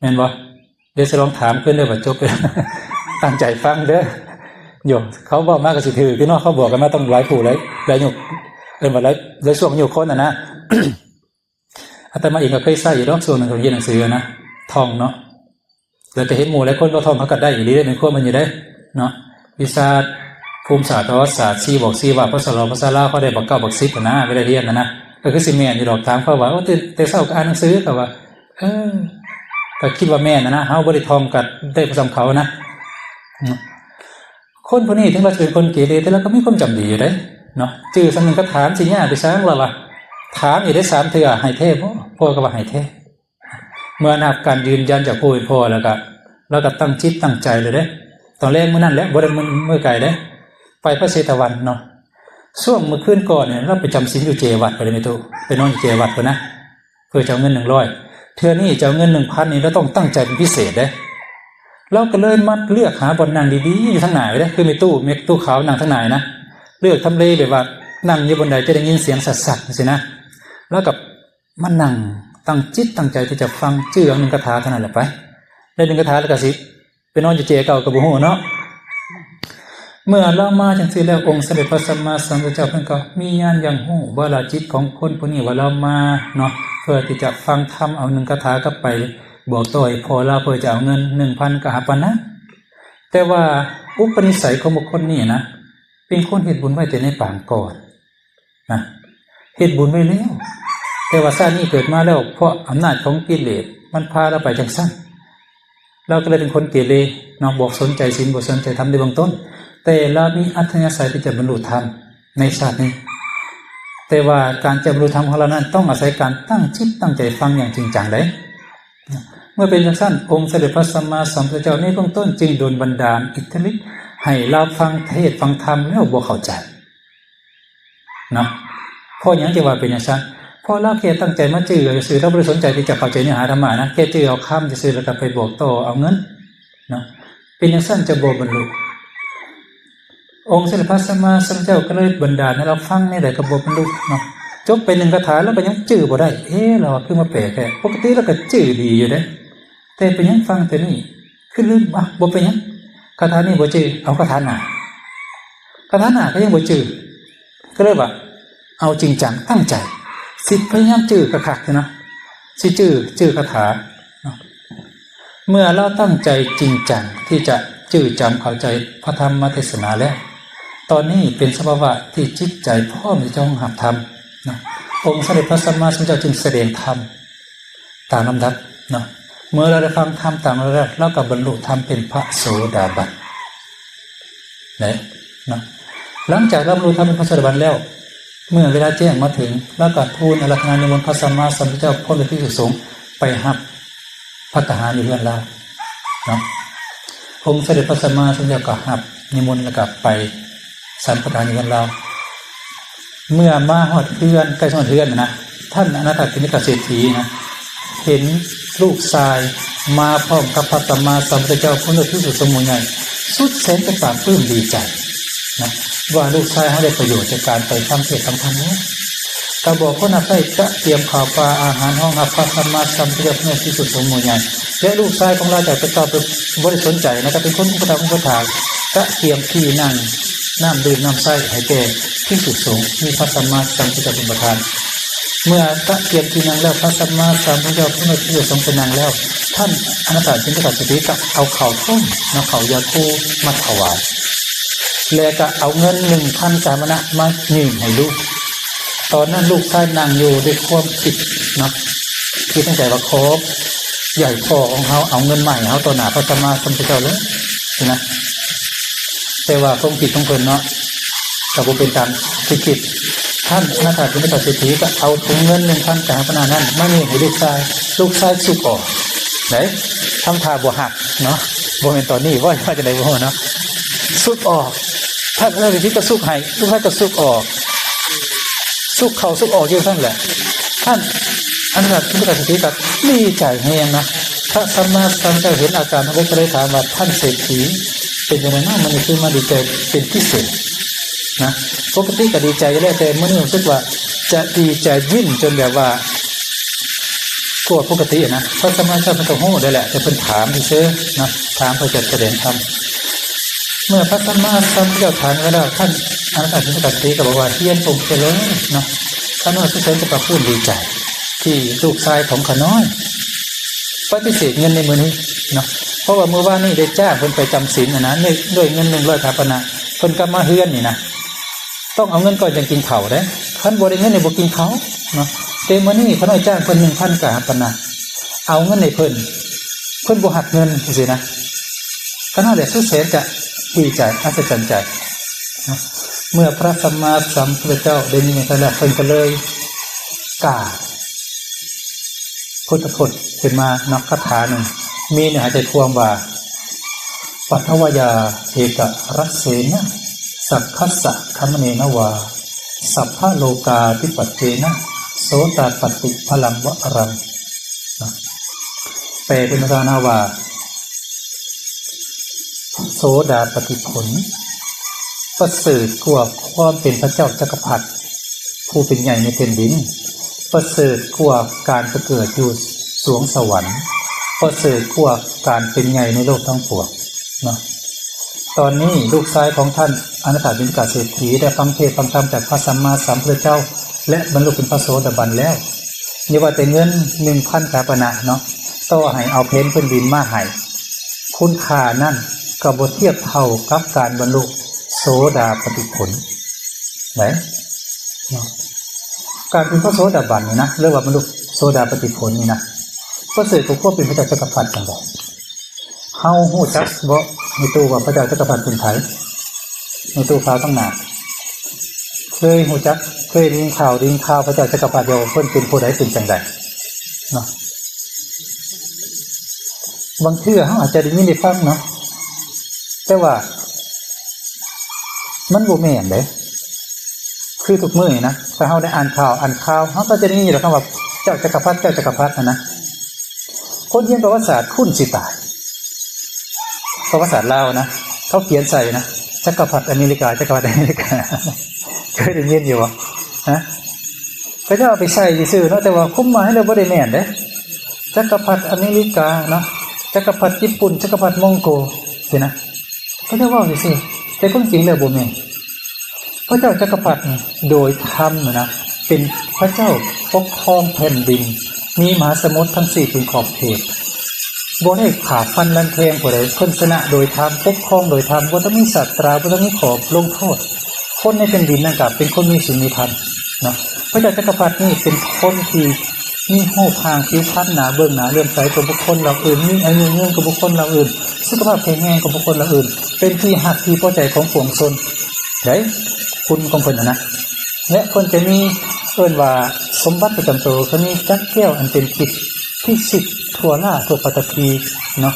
ແມ່ນບໍ່? ດຽວຊິລອງຖາມເພິ່ນເດີ້ ວ່າຈົບ ຕັ້ງໃຈຟັງເດີ້. ໂຍ ເຂົາເວົ້າມາກໍຊິຖືກຢູ່ເນາະ ເຂົາບອກກັນມາຕັ້ງຫຼາຍຜູ້ຫຼາຍ ຫຼາຍຍຸກ ເອີ້ນວ່າຫຼາຍ ຫຼາຍຊ່ວງອາຍຸຄົນຫັ້ນນະ. ອາດຕະມາເອງກໍເຄີຍໃຊ້ຢູ່ດອກ ຊ່ວງໜຶ່ງກໍຮຽນໜັງສືນະ ທ່ອງເນາະ ແລ້ວກໍເຫັນໝູ່ຫຼາຍຄົນເຂົາທ່ອງ ເຂົາກໍໄດ້ອີ່ຫຼີເດ້ ແມ່ນຄວາມມັນຢູ່ເດ້ເນາະ. ວິຊາພູມສາດ ປະຫວັດສາດ ຊີບອກຊີວະ ພາສາລາວ ພາສາລາວ ເຂົາໄດ້ບັກເກົ້າບັກສິບຫັ້ນນະ ເວລາຮຽນຫັ້ນນະ ກໍຄືຊິແມ່ນຢູ່ດອກ. ຖາມເຂົາວ່າ ໂອ້ ແຕ່ ແຕ່ເຊົ້າກໍອ່ານໜັງສື ເຂົາວ່າ ເອີ ກໍຄິດວ່າແມ່ນຫັ້ນນະ ເຮົາບໍ່ໄດ້ທ່ອງກໍໄດ້ບໍ່ສ່ຳເຂົານະ. ຄົນຜູ້ນີ້ເຖິງວ່າຈະເປັນຄົນເກເລ ແຕ່ລາວກໍມີຄວາມຈຳດີຢູ່ເດ້ເນາະ ຈື່ສ່ຳໜຶ່ງຄາຖາຊິຍາກໄປຫຍັງລາວວ່າ. ຖາມອີກໄດ້ສາມເທື່ອ ໃຫ້ແທ້ບໍ່? ພໍ່ກໍວ່າໃຫ້ແທ້. ເມື່ອໄດ້ຮັບການຢືນຢັນຈາກຜູ້ເປັນພໍ່ແລ້ວກໍ ລາວກໍຕັ້ງຈິດຕັ້ງໃຈເລີຍເດ້ ຕອນແລງມື້ນັ້ນແຫຼະ ບໍ່ໄດ້ມື້ ມື້ໄກເດ້ ໄປພະເຊຕະວັນເນາະ. ຊ່ວງມື້ຄືນກ່ອນນີ້ ລາວໄປຈຳສິນຢູ່ເຈວັດພຸ້ນເດ້ແມ່ຕູ້ ໄປນອນຢູ່ເຈວັດພຸ້ນນະ ເພື່ອຈະເອົາເງິນໜຶ່ງຮ້ອຍ. ເທື່ອນີ້ຈະເອົາເງິນໜຶ່ງພັນນີ້ ລາວຕ້ອງຕັ້ງໃຈເປັນພິເສດເດ້. ລາວກໍເລີຍມາເລືອກຫາບ່ອນນັ່ງດີໆຢູ່ທາງໜ້າເດ້ ຄືແມ່ຕູ້ ແມ່ຕູ້ຂາວນັ່ງທາງໜ້ານະ ເລືອກທຳເລແບບວ່ານັ່ງຢູ່ບ່ອນໃດຈະໄດ້ຍິນສຽງຊັດໆ ຈັ່ງຊີ້ນະ. ລາວກໍມານັ່ງຕັ້ງຈິດຕັ້ງໃຈທີ່ຈະຟັງ ຈື່ເອົາໜຶ່ງຄາຖາເທົ່ານັ້ນແຫຼະໄປ ໄດ້ໜຶ່ງຄາຖາແລ້ວກໍຊິ ໄປນອນຢູ່ເຈເກົ່າກໍບໍ່ຮູ້ເນາະ. ເມື່ອລາວມາຈັ່ງຊີ້ແລ້ວ ອົງສຳເດັດພະສຳມາສຳພຸດທະເຈົ້າເພິ່ນກໍມີຍານຢ່າງຮູ້ວາລະຈິດຂອງຄົນຜູ້ນີ້ວ່າລາວມາເນາະ ເພື່ອທີ່ຈະຟັງທຳ ເອົາໜຶ່ງຄາຖາກັບໄປບອກຕໍ່ໃຫ້ພໍ່ລາວ ເພື່ອຈະເອົາເງິນໜຶ່ງພັນກະຫາປະນະ. ແຕ່ວ່າອຸປະນິໄສຂອງບຸກຄົນນີ້ນະ ເປັນຄົນເຮັດບຸນໄວ້ແຕ່ໃນປາງກ່ອນນະ ເຮັດບຸນໄວ້ແລ້ວ ແຕ່ວ່າຊາດນີ້ເກີດມາແລ້ວ ເພາະອຳນາດຂອງກິເລດມັນພາລາວໄປຈັ່ງຊັ້ນ ລາວກໍເລີຍເປັນຄົນເກເລເນາະ ບໍ່ສົນໃຈສິນ ບໍ່ສົນໃຈທຳໃນເບື້ອງຕົ້ນ, ແຕ່ລາວມີອັດທະຍາໄສທີ່ຈະບັນລຸທຳໃນຊາດນີ້. ແຕ່ວ່າການຈະບັນລຸທຳຂອງລາວນັ້ນ ຕ້ອງອາໄສການຕັ້ງຈິດຕັ້ງໃຈຟັງຢ່າງຈິງຈັງໃດ໋. ເມື່ອເປັນຈັ່ງຊັ້ນ ອົງສະເດັດພະສຳມາສຳພຸດທະເຈົ້າໃນເບື້ອງຕົ້ນຈຶ່ງດົນບັນດານອິດທິລິດໃຫ້ລາວຟັງເທດຟັງທຳແລ້ວບໍ່ເຂົ້າໃຈເນາະ. ເພາະຫຍັງຈຶ່ງວ່າເປັນຈັ່ງຊັ້ນ? ເພາະລາວແຄ່ຕັ້ງໃຈມາຈື່ເອົາຊື່ໆ ລາວບໍ່ໄດ້ສົນໃຈທີ່ຈະເຂົ້າໃຈເນື້ອຫາທຳມະນະ ແຄ່ຈື່ເອົາຄຳຊື່ໆ ແລ້ວກໍໄປບອກຕໍ່ເອົາເງິນເນາະ. ເປັນຈັ່ງຊັ້ນຈະບໍ່ບັນລຸ. ອົງສະເດັດພະສຳມາສຳພຸດທະເຈົ້າກໍເລີຍບັນດານໃຫ້ລາວຟັງແນວໃດກໍບໍ່ບັນລຸເນາະ. ຈົບໄປໜຶ່ງຄາຖາ ລາວກໍຍັງຈື່ບໍ່ໄດ້. ເອ ລາວວ່າຄືມາແປແປກແທ້ ປົກກະຕິລາວກໍຈື່ດີຢູ່ເດ້ ແຕ່ເປັນຫຍັງຟັງແຕ່ນີ້ຄືລືມ? ອ່ະ ບໍ່ເປັນຫຍັງ ຄາຖານີ້ບໍ່ຈື່ ເອົາຄາຖາໜ້າ. ຄາຖາໜ້າກໍຍັງບໍ່ຈື່ ກໍເລີຍວ່າເອົາຈິງຈັງຕັ້ງໃຈ ຊິພະຍາຍາມຈື່ຄັກໆເນາະ ຊິຈື່ ຈື່ຄາຖາເນາະ. ເມື່ອລາວຕັ້ງໃຈຈິງຈັງທີ່ຈະຈື່ຈຳເຂົ້າໃຈພະທຳມະເທດສະໜາແລ້ວ ຕອນນີ້ເປັນສະພາວະທີ່ຈິດໃຈພ້ອມທີ່ຈະຮອງຮັບທຳເນາະ. ອົງສະເດັດພະສຳມາສຳພຸດທະເຈົ້າຈຶ່ງສະແດງທຳຕາມລຳດັບເນາະ. ເມື່ອລາວໄດ້ຟັງທຳຕາມລຳດັບແລ້ວ ລາວກໍບັນລຸທຳເປັນພະໂສດາບັນ ໄດ້ເນາະ. ຫຼັງຈາກລາວບັນລຸທຳເປັນພະໂສດາບັນແລ້ວ ເມື່ອເວລາແຈ້ງມາເຖິງ ລາວກໍທູນອາລາທະນານິມົນພະສຳມາສຳພຸດທະເຈົ້າພ້ອມດ້ວຍພິກສຸສົງໄປຮັບພັດຕາຫານຢູ່ເຮືອນລາວເນາະ. ອົງສະເດັດພະສຳມາສຳພຸດທະເຈົ້າກໍຮັບນິມົນ ແລ້ວກໍໄປສຳພັດຕາຫານຢູ່ເຮືອນລາວ. ເມື່ອມາຮອດເຮືອນ ໃກ້ຮອດເຮືອນນະ ທ່ານອະນາຖະກິນນະກະເສດຖີນະ ເຫັນລູກຊາຍມາພ້ອມກັບພະສຳມາສຳພຸດທະເຈົ້າ ພ້ອມດ້ວຍພິກສຸສົງໝູ່ໃຫຍ່ ສຸດແສນຈະປາບປຶ້ມດີໃຈນະ ວ່າລູກຊາຍເຮົາໄດ້ປະໂຫຍດຈາກການໄປຟັງເທດຟັງທຳແລ້ວ. ກໍບອກຄົນຮັບໃຊ້ຕະກຽມເຂົ້າປາອາຫານຮອງຮັບພະສຳມາສຳພຸດທະເຈົ້າ ພ້ອມດ້ວຍພິກສຸສົງໝູ່ໃຫຍ່ ແລະ ລູກຊາຍຂອງລາວຈະໄປຕໍ່ໄປ ບໍ່ໄດ້ສົນໃຈນະ ກໍເປັນຄົນອຸປະຖຳອຸປະຖາກ ຕະກຽມທີ່ນັ່ງ ນ້ຳດື່ມນ້ຳໃຊ້ໃຫ້ແກ່ພິກສຸສົງ ມີພະສຳມາສຳພຸດທະເຈົ້າເປັນປະທານ. ເມື່ອຕະກຽມທີ່ນັ່ງແລ້ວ ພະສຳມາສຳພຸດທະເຈົ້າ ເມື່ອພິກສຸສົງໄປນັ່ງແລ້ວ ທ່ານອະນາຖະກິນນະກະເສດຖີກໍເອົາເຂົ້າຕົ້ມ ນຳເຂົ້າຢາຄູມາຖວາຍ ແລະ ກໍເອົາເງິນໜຶ່ງພັນກະຫາປະນະມາຍື່ນໃຫ້ລູກ. ຕອນນັ້ນລູກຊາຍນັ່ງຢູ່ດ້ວຍຄວາມຄິດເນາະ ຄິດໃນໃຈວ່າ ຂໍ ຢ່າໃຫ້ພໍ່ຂອງເຮົາເອົາເງິນມາໃຫ້ເຮົາຕໍ່ໜ້າພະສຳມາສຳພຸດທະເຈົ້າເລີຍ ຊີ້ນະ. ແຕ່ວ່າຄວາມຄິດຂອງເພິ່ນເນາະ ກໍບໍ່ເປັນຕາມທີ່ຄິດ. ທ່ານອະນາຖະກິນນະກະເສດຖີກໍເອົາຖົງເງິນໜຶ່ງພັນກະຫາປະນະນັ້ນມາຍື່ນໃຫ້ລູກຊາຍ. ລູກຊາຍຊຸກອອກເດ້ ທຳທ່າບໍ່ຮັກເນາະ ບໍ່ແມ່ນຕອນນີ້ ເວົ້າວ່າຈັ່ງໃດບໍ່ຮູ້ເນາະ ຊຸກອອກ. ທ່ານອະນາຖະກິນນະກະເສດຖີກໍຊຸກໃຫ້ ລູກຊາຍກໍຊຸກອອກ ຊຸກເຂົ້າຊຸກອອກຢູ່ຊັ້ນແຫຼະ. ທ່ານອະນາຖະກິນນະກະເສດຖີກໍດີໃຈແຮງນະ. ພະສຳມາສຳພຸດທະເຈົ້າເຫັນອາການຂອງເພິ່ນ ກໍເລີຍຖາມວ່າ ທ່ານເສດຖີ ເປັນຈັ່ງໃດເນາະ ມື້ນີ້ຄືມາດີໃຈເປັນພິເສດນະ? ປົກກະຕິກໍດີໃຈຢູ່ແລ້ວ ແຕ່ມື້ນີ້ຮູ້ສຶກວ່າຈະດີໃຈ ຍິ້ມຈົນແບບວ່າກວ່າປົກກະຕິນະ. ພະສຳມາສຳພຸດທະເຈົ້າເພິ່ນກໍຮູ້ແລ້ວແຫຼະ ແຕ່ເພິ່ນຖາມຊື່ໆນະ ຖາມເພື່ອຈະສະແດງທຳ. ເມື່ອພະສຳມາສຳພຸດທະເຈົ້າຖາມແລ້ວ ທ່ານອະນາຖະກິນນະກະເສດຖີກໍບອກວ່າ ຮຽນພະອົງຈະເລີນເນາະ ຂ້ານ້ອຍສຸດແສນຈະປາບປຶ້ມດີໃຈ ທີ່ລູກຊາຍຂອງຂ້ານ້ອຍປະຕິເສດເງິນໃນມື້ນີ້ເນາະ ເພາະວ່າມື້ວານນີ້ໄດ້ຈ້າງເພິ່ນໄປຈຳສິນຫັ້ນນະ ດ້ວຍເງິນໜຶ່ງຮ້ອຍກະຫາປະນະ ເພິ່ນກັບມາເຮືອນນີ້ນະ ຕ້ອງເອົາເງິນກ່ອນຈັ່ງກິນເຂົ້າເດ້ ຄັນບໍ່ໄດ້ເງິນນີ້ບໍ່ກິນເຂົ້າເນາະ. ແຕ່ມື້ນີ້ຂ້ານ້ອຍຈ້າງເພິ່ນໜຶ່ງພັນກະຫາປະນະ ເອົາເງິນໃຫ້ເພິ່ນ ເພິ່ນບໍ່ຮັບເງິນຈັ່ງຊີ້ນະ. ຂ້ານ້ອຍແຫຼະສຸດແສນຈະດີໃຈ ອັດສະຈັນໃຈເນາະ. ເມື່ອພະສຳມາສຳພຸດທະເຈົ້າໄດ້ຍິນຢ່າງນັ້ນແລ້ວ ເພິ່ນກໍເລີຍກ່າວພຸດທະພົດຂຶ້ນມາເນາະ ຄາຖາໜຶ່ງ ມີເນື້ອໃຈຄວາມວ່າ ປັດຖະວະຍາເອກະຣັດເສນະ ສັກຄັດສະຄະມະເນນະວາ ສັບພະໂລກາທິປັດເຕນະ ໂສຕາປັດຕິພະລັງວະອະລັງ. ເນາະ ແປເປັນພາສາລາວວ່າ ໂສດາປະຕິຜົນ ປະເສີດກວ່າຄວາມເປັນພະເຈົ້າຈັກກະພັດ ຜູ້ເປັນໃຫຍ່ໃນແຜ່ນດິນ, ປະເສີດກວ່າການໄປເກີດຢູ່ສວງສະຫວັນ, ປະເສີດກວ່າການເປັນໃຫຍ່ໃນໂລກທັງປວງ. ເນາະ ຕອນນີ້ລູກຊາຍຂອງທ່ານອະນາຖາບິນທະກາເສດຖີໄດ້ຟັງເທດຟັງທຳຈາກພະສຳມາສຳພຸດທະເຈົ້າ ແລະ ບັນລຸເປັນພະໂສດາບັນແລ້ວ. ຢ່າວ່າແຕ່ເງິນໜຶ່ງພັນກະຫາປະນະເນາະ, ຕໍ່ໃຫ້ເອົາແຜ່ນພື້ນດິນມາໃຫ້ ຄຸນຄ່ານັ້ນກໍບໍ່ທຽບເທົ່າກັບການບັນລຸໂສດາປະຕິຜົນໃດເນາະ. ການເປັນພະໂສດາບັນນີ້ນະ ຫຼືວ່າບັນລຸໂສດາປັດຕິຜົນນີ້ນະ ປະເສີດກວ່າຄວາມເປັນພະເຈົ້າຈັກກະພັດຈັ່ງໃດ? ເຮົາຮູ້ຈັກບໍ່ ມີຕູ້ວ່າພະເຈົ້າຈັກກະພັດເປັນໃຜ? ມີຕູ້ຂ່າວຕັ້ງໜ້າ ເຄີຍຮູ້ຈັກ ເຄີຍໄດ້ຍິນຂ່າວ ໄດ້ຍິນຂ່າວພະເຈົ້າຈັກກະພັດວ່າເພິ່ນເປັນຜູ້ໃດ ເປັນຈັ່ງໃດເນາະ? ບາງເທື່ອເຮົາອາດຈະໄດ້ຍິນໄດ້ຟັງເນາະ ແຕ່ວ່າມັນບໍ່ແມ່ນເດ້. ຄືທຸກມື້ນີ້ນະ ຖ້າເຮົາໄດ້ອ່ານຂ່າວ ອ່ານຂ່າວ ເຮົາກໍຈະໄດ້ຍິນຢູ່ດອກ ຄຳວ່າເຈົ້າຈັກກະພັດ ເຈົ້າຈັກກະພັດຫັ້ນນະ. ຄົນຮຽນປະຫວັດສາດຄຸ້ນຊິຕາຍ ປະຫວັດສາດລາວນະ ເຂົາຂຽນໃສ່ນະ ຈັກກະພັດອາເມລິກາ ຈັກກະພັດອາເມລິກາ ເຄີຍໄດ້ຍິນຢູ່ບໍ່? ຮະ ເຂົາເຈົ້າເອົາໄປໃສ່ຊື່ໆເນາະ ແຕ່ວ່າຄວາມໝາຍແລ້ວບໍ່ໄດ້ແມ່ນເດ້. ຈັກກະພັດອາເມລິກາເນາະ ຈັກກະພັດຍີ່ປຸ່ນ ຈັກກະພັດມົງໂກຊີ້ນະ ເຂົາເຈົ້າເວົ້າຊື່ໆ ແຕ່ຄວາມຈິງແລ້ວບໍ່ແມ່ນ. ພະເຈົ້າຈັກກະພັດນີ້ໂດຍທຳນະ ເປັນພະເຈົ້າປົກຄອງແຜ່ນດິນ ມີມະຫາສະໝຸດທັງສີ່ເປັນຂອບເຂດ ບໍ່ໄດ້ຂ້າຟັນລັນແທງຜູ້ໃດ ເພິ່ນຊະນະໂດຍທຳ ປົກຄອງໂດຍທຳ ບໍ່ຕ້ອງມີສາດຕາ ບໍ່ຕ້ອງມີຂໍ້ລົງໂທດ. ຄົນໃນແຜ່ນດິນນັ້ນກໍເປັນຄົນມີສິນມີທຳເນາະ. ພະເຈົ້າຈັກກະພັດນີ້ເປັນຄົນທີ່ມີຮູບຮ່າງຜິວພັນໜ້າເບິ່ງໜ້າເຫຼື້ອມໃສກວ່າບຸກຄົນເຫຼົ່າອື່ນ, ມີອາຍຸຍືນກວ່າບຸກຄົນເຫຼົ່າອື່ນ, ສຸຂະພາບແຂງແຮງກວ່າບຸກຄົນເຫຼົ່າອື່ນ, ເປັນທີ່ຮັກທີ່ພໍໃຈຂອງປວງຊົນໃດ໋ ຄຸນຂອງເພິ່ນຫັ້ນນະ. ແລະ ເພິ່ນຈະມີ ເອີ້ນວ່າສົມບັດປະຈຳໂຕ ຄືມີຈັກແກ້ວອັນເປັນທິບ ພິສິດທົ່ວລາທົ່ວປັດຕະພີເນາະ,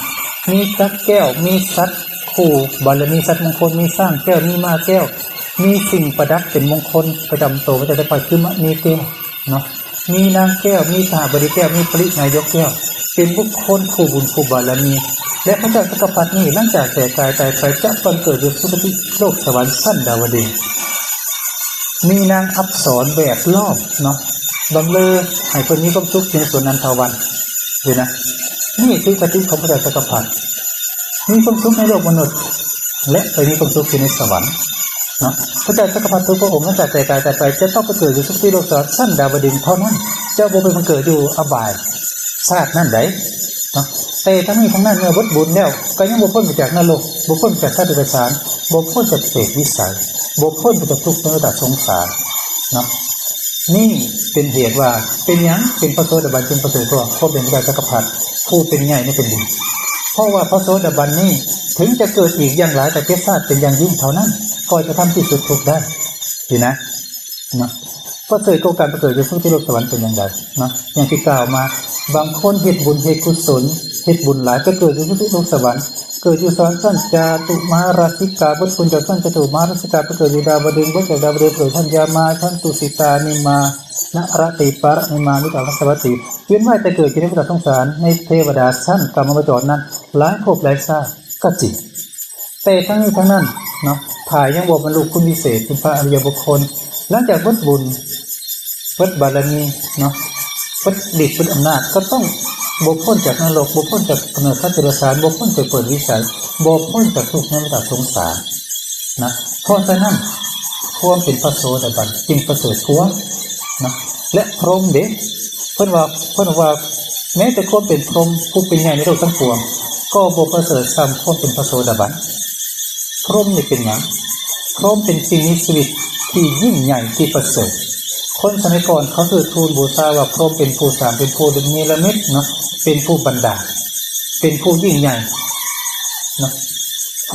ມີຈັກແກ້ວ, ມີສັດຄູ່ບາລະມີ, ສັດມຸງຄຸນ, ມີຊ້າງແກ້ວ, ມີມ້າແກ້ວ, ມີສິ່ງປະດັບເປັນມຸງຄຸນປະຈຳໂຕພະເຈົ້າຈັກກະພັດ ຄືມະນີແກ້ວເນາະ, ມີນາງແກ້ວ, ມີຂະຫະບໍດີແກ້ວ, ມີປະລິນາຍົກແກ້ວ, ເປັນບຸກຄົນຄູ່ບຸນຄູ່ບາລະມີ. ແລະ ພະເຈົ້າຈັກກະພັດນີ້ ຫຼັງຈາກແຕກກາຍຕາຍໄປ ຈະບັງເກີດຢູ່ສຸຄະຕິໂລກສະຫວັນຊັ້ນດາວະດຶງ. ມີນາງອັບສອນແວດລ້ອມເນາະ ບຳເລີໃຫ້ເພິ່ນມີຄວາມສຸກຢູ່ໃນສວນນັນທະວັນນີ້ນະ. ນີ້ຄືຄະຕິຂອງພະເຈົ້າຈັກກະພັດ ມີຄວາມສຸກໃນໂລກມະນຸດ ແລະ ໄປມີຄວາມສຸກຢູ່ໃນສະຫວັນເນາະ. ພະເຈົ້າຈັກກະພັດທຸກພະອົງ ຫຼັງຈາກແຕກກາຍຕາຍໄປ ຈະຕ້ອງໄປເກີດຢູ່ສຸຄະຕິໂລກສະຫວັນຊັ້ນດາວະດຶງເທົ່ານັ້ນ, ຈະບໍ່ໄປບັງເກີດຢູ່ອະບາຍຊາດນັ້ນໃດເນາະ. ແຕ່ທັງນີ້ທັງນັ້ນ ເມື່ອເບິດບຸນແລ້ວ ກໍຍັງບໍ່ພົ້ນໄປຈາກນະລົກ, ບໍ່ພົ້ນໄປຈາກສັດເດຍລະສານ, ບໍ່ພົ້ນຈາກເປດວິໄສ, ບໍ່ພົ້ນໄປຈາກທຸກໃນວັດຕະສົງສານເນາະ. ນີ້ເປັນເຫດວ່າເປັນຫຍັງເປັນພະໂສດາບັນຈຶ່ງປະເສີດກວ່າຄວາມເປັນພະເຈົ້າຈັກກະພັດຜູ້ເປັນໃຫຍ່ໃນແຜ່ນດິນ. ເພາະວ່າພະໂສດາບັນນີ້ ເຖິງຈະເກີດອີກຢ່າງຫຼາຍກະເຈັດຊາດເປັນຢ່າງຍິ່ງເທົ່ານັ້ນ ກໍຈະທຳທີ່ສຸດທຸກໄດ້ ຊີ້ນະເນາະ. ປະເສີດກວ່າການປະເກີດຢູ່ສຸຄະຕິໂລກສະຫວັນເປັນຢ່າງໃດເນາະ? ຢ່າງທີ່ກ່າວມາ ບາງຄົນເຮັດບຸນເຮັດກຸສົນ ເຮັດບຸນຫຼາຍ ໄປເກີດຢູ່ສຸຄະຕິໂລກສະຫວັນ, ເກີດຢູ່ສະຫວັນຊັ້ນຈາຕຸມາລາສິກາ, ເບິດບຸນຈາກຊັ້ນຈາຕຸມາລາສິກາ ໄປເກີດຢູ່ດາວະດຶງ, ເບິດຈາກດາວະດຶງເກີດຊັ້ນຍາມາ, ຊັ້ນຕຸສິຕານິມາ, ນະຣະຕິປະຣະນິມາ, ມິຕາວັດສະວັດຕິ, ວຽນວ່າຍແຕ່ເກີດຢູ່ໃນວັດຕະສົງສານ ໃນເທວະດາຊັ້ນກາມາວະຈອນນັ້ນ ຫຼາຍພົບຫຼາຍຊາດກໍຈິງ. ແຕ່ທັງນີ້ທັງນັ້ນເນາະ ຖ້າຍັງບໍ່ບັນລຸຄຸນວິເສດ ເປັນພະອະລິຍະບຸກຄົນ ຫຼັງຈາກເບິດບຸນ ເບິດບາລະມີເນາະ ເບິດລິດເບິດອຳນາດ ກໍຕ້ອງບໍ່ພົ້ນຈາກນະລົກ, ບໍ່ພົ້ນຈາກກຳເນີດສັດເດຍລະສານ, ບໍ່ພົ້ນຈາກເປດວິໄສ, ບໍ່ພົ້ນຈາກທຸກໃນວັດຕະສົງສານນະ. ເພາະສະນັ້ນ ຄວາມເປັນພະໂສດາບັນຈຶ່ງປະເສີດກວ່ານະ. ແລະ ພົມເດ ເພິ່ນວ່າ ເພິ່ນວ່າ ແມ້ແຕ່ຄວາມເປັນພົມ ຜູ້ເປັນໃຫຍ່ໃນໂລກທັງປວງ ກໍບໍ່ປະເສີດສ່ຳຄວາມເປັນພະໂສດາບັນ. ພົມນີ້ເປັນຫຍັງ? ພົມເປັນສິ່ງມີຊີວິດທີ່ຍິ່ງໃຫຍ່ ທີ່ປະເສີດ. ຄົນສະໄໝກ່ອນເຂົາເທີດທູນບູຊາວ່າ ພົມເປັນຜູ້ສ້າງ ເປັນຜູ້ເນລະມິດເນາະ ເປັນຜູ້ບັນດານ ເປັນຜູ້ຍິ່ງໃຫຍ່ເນາະ.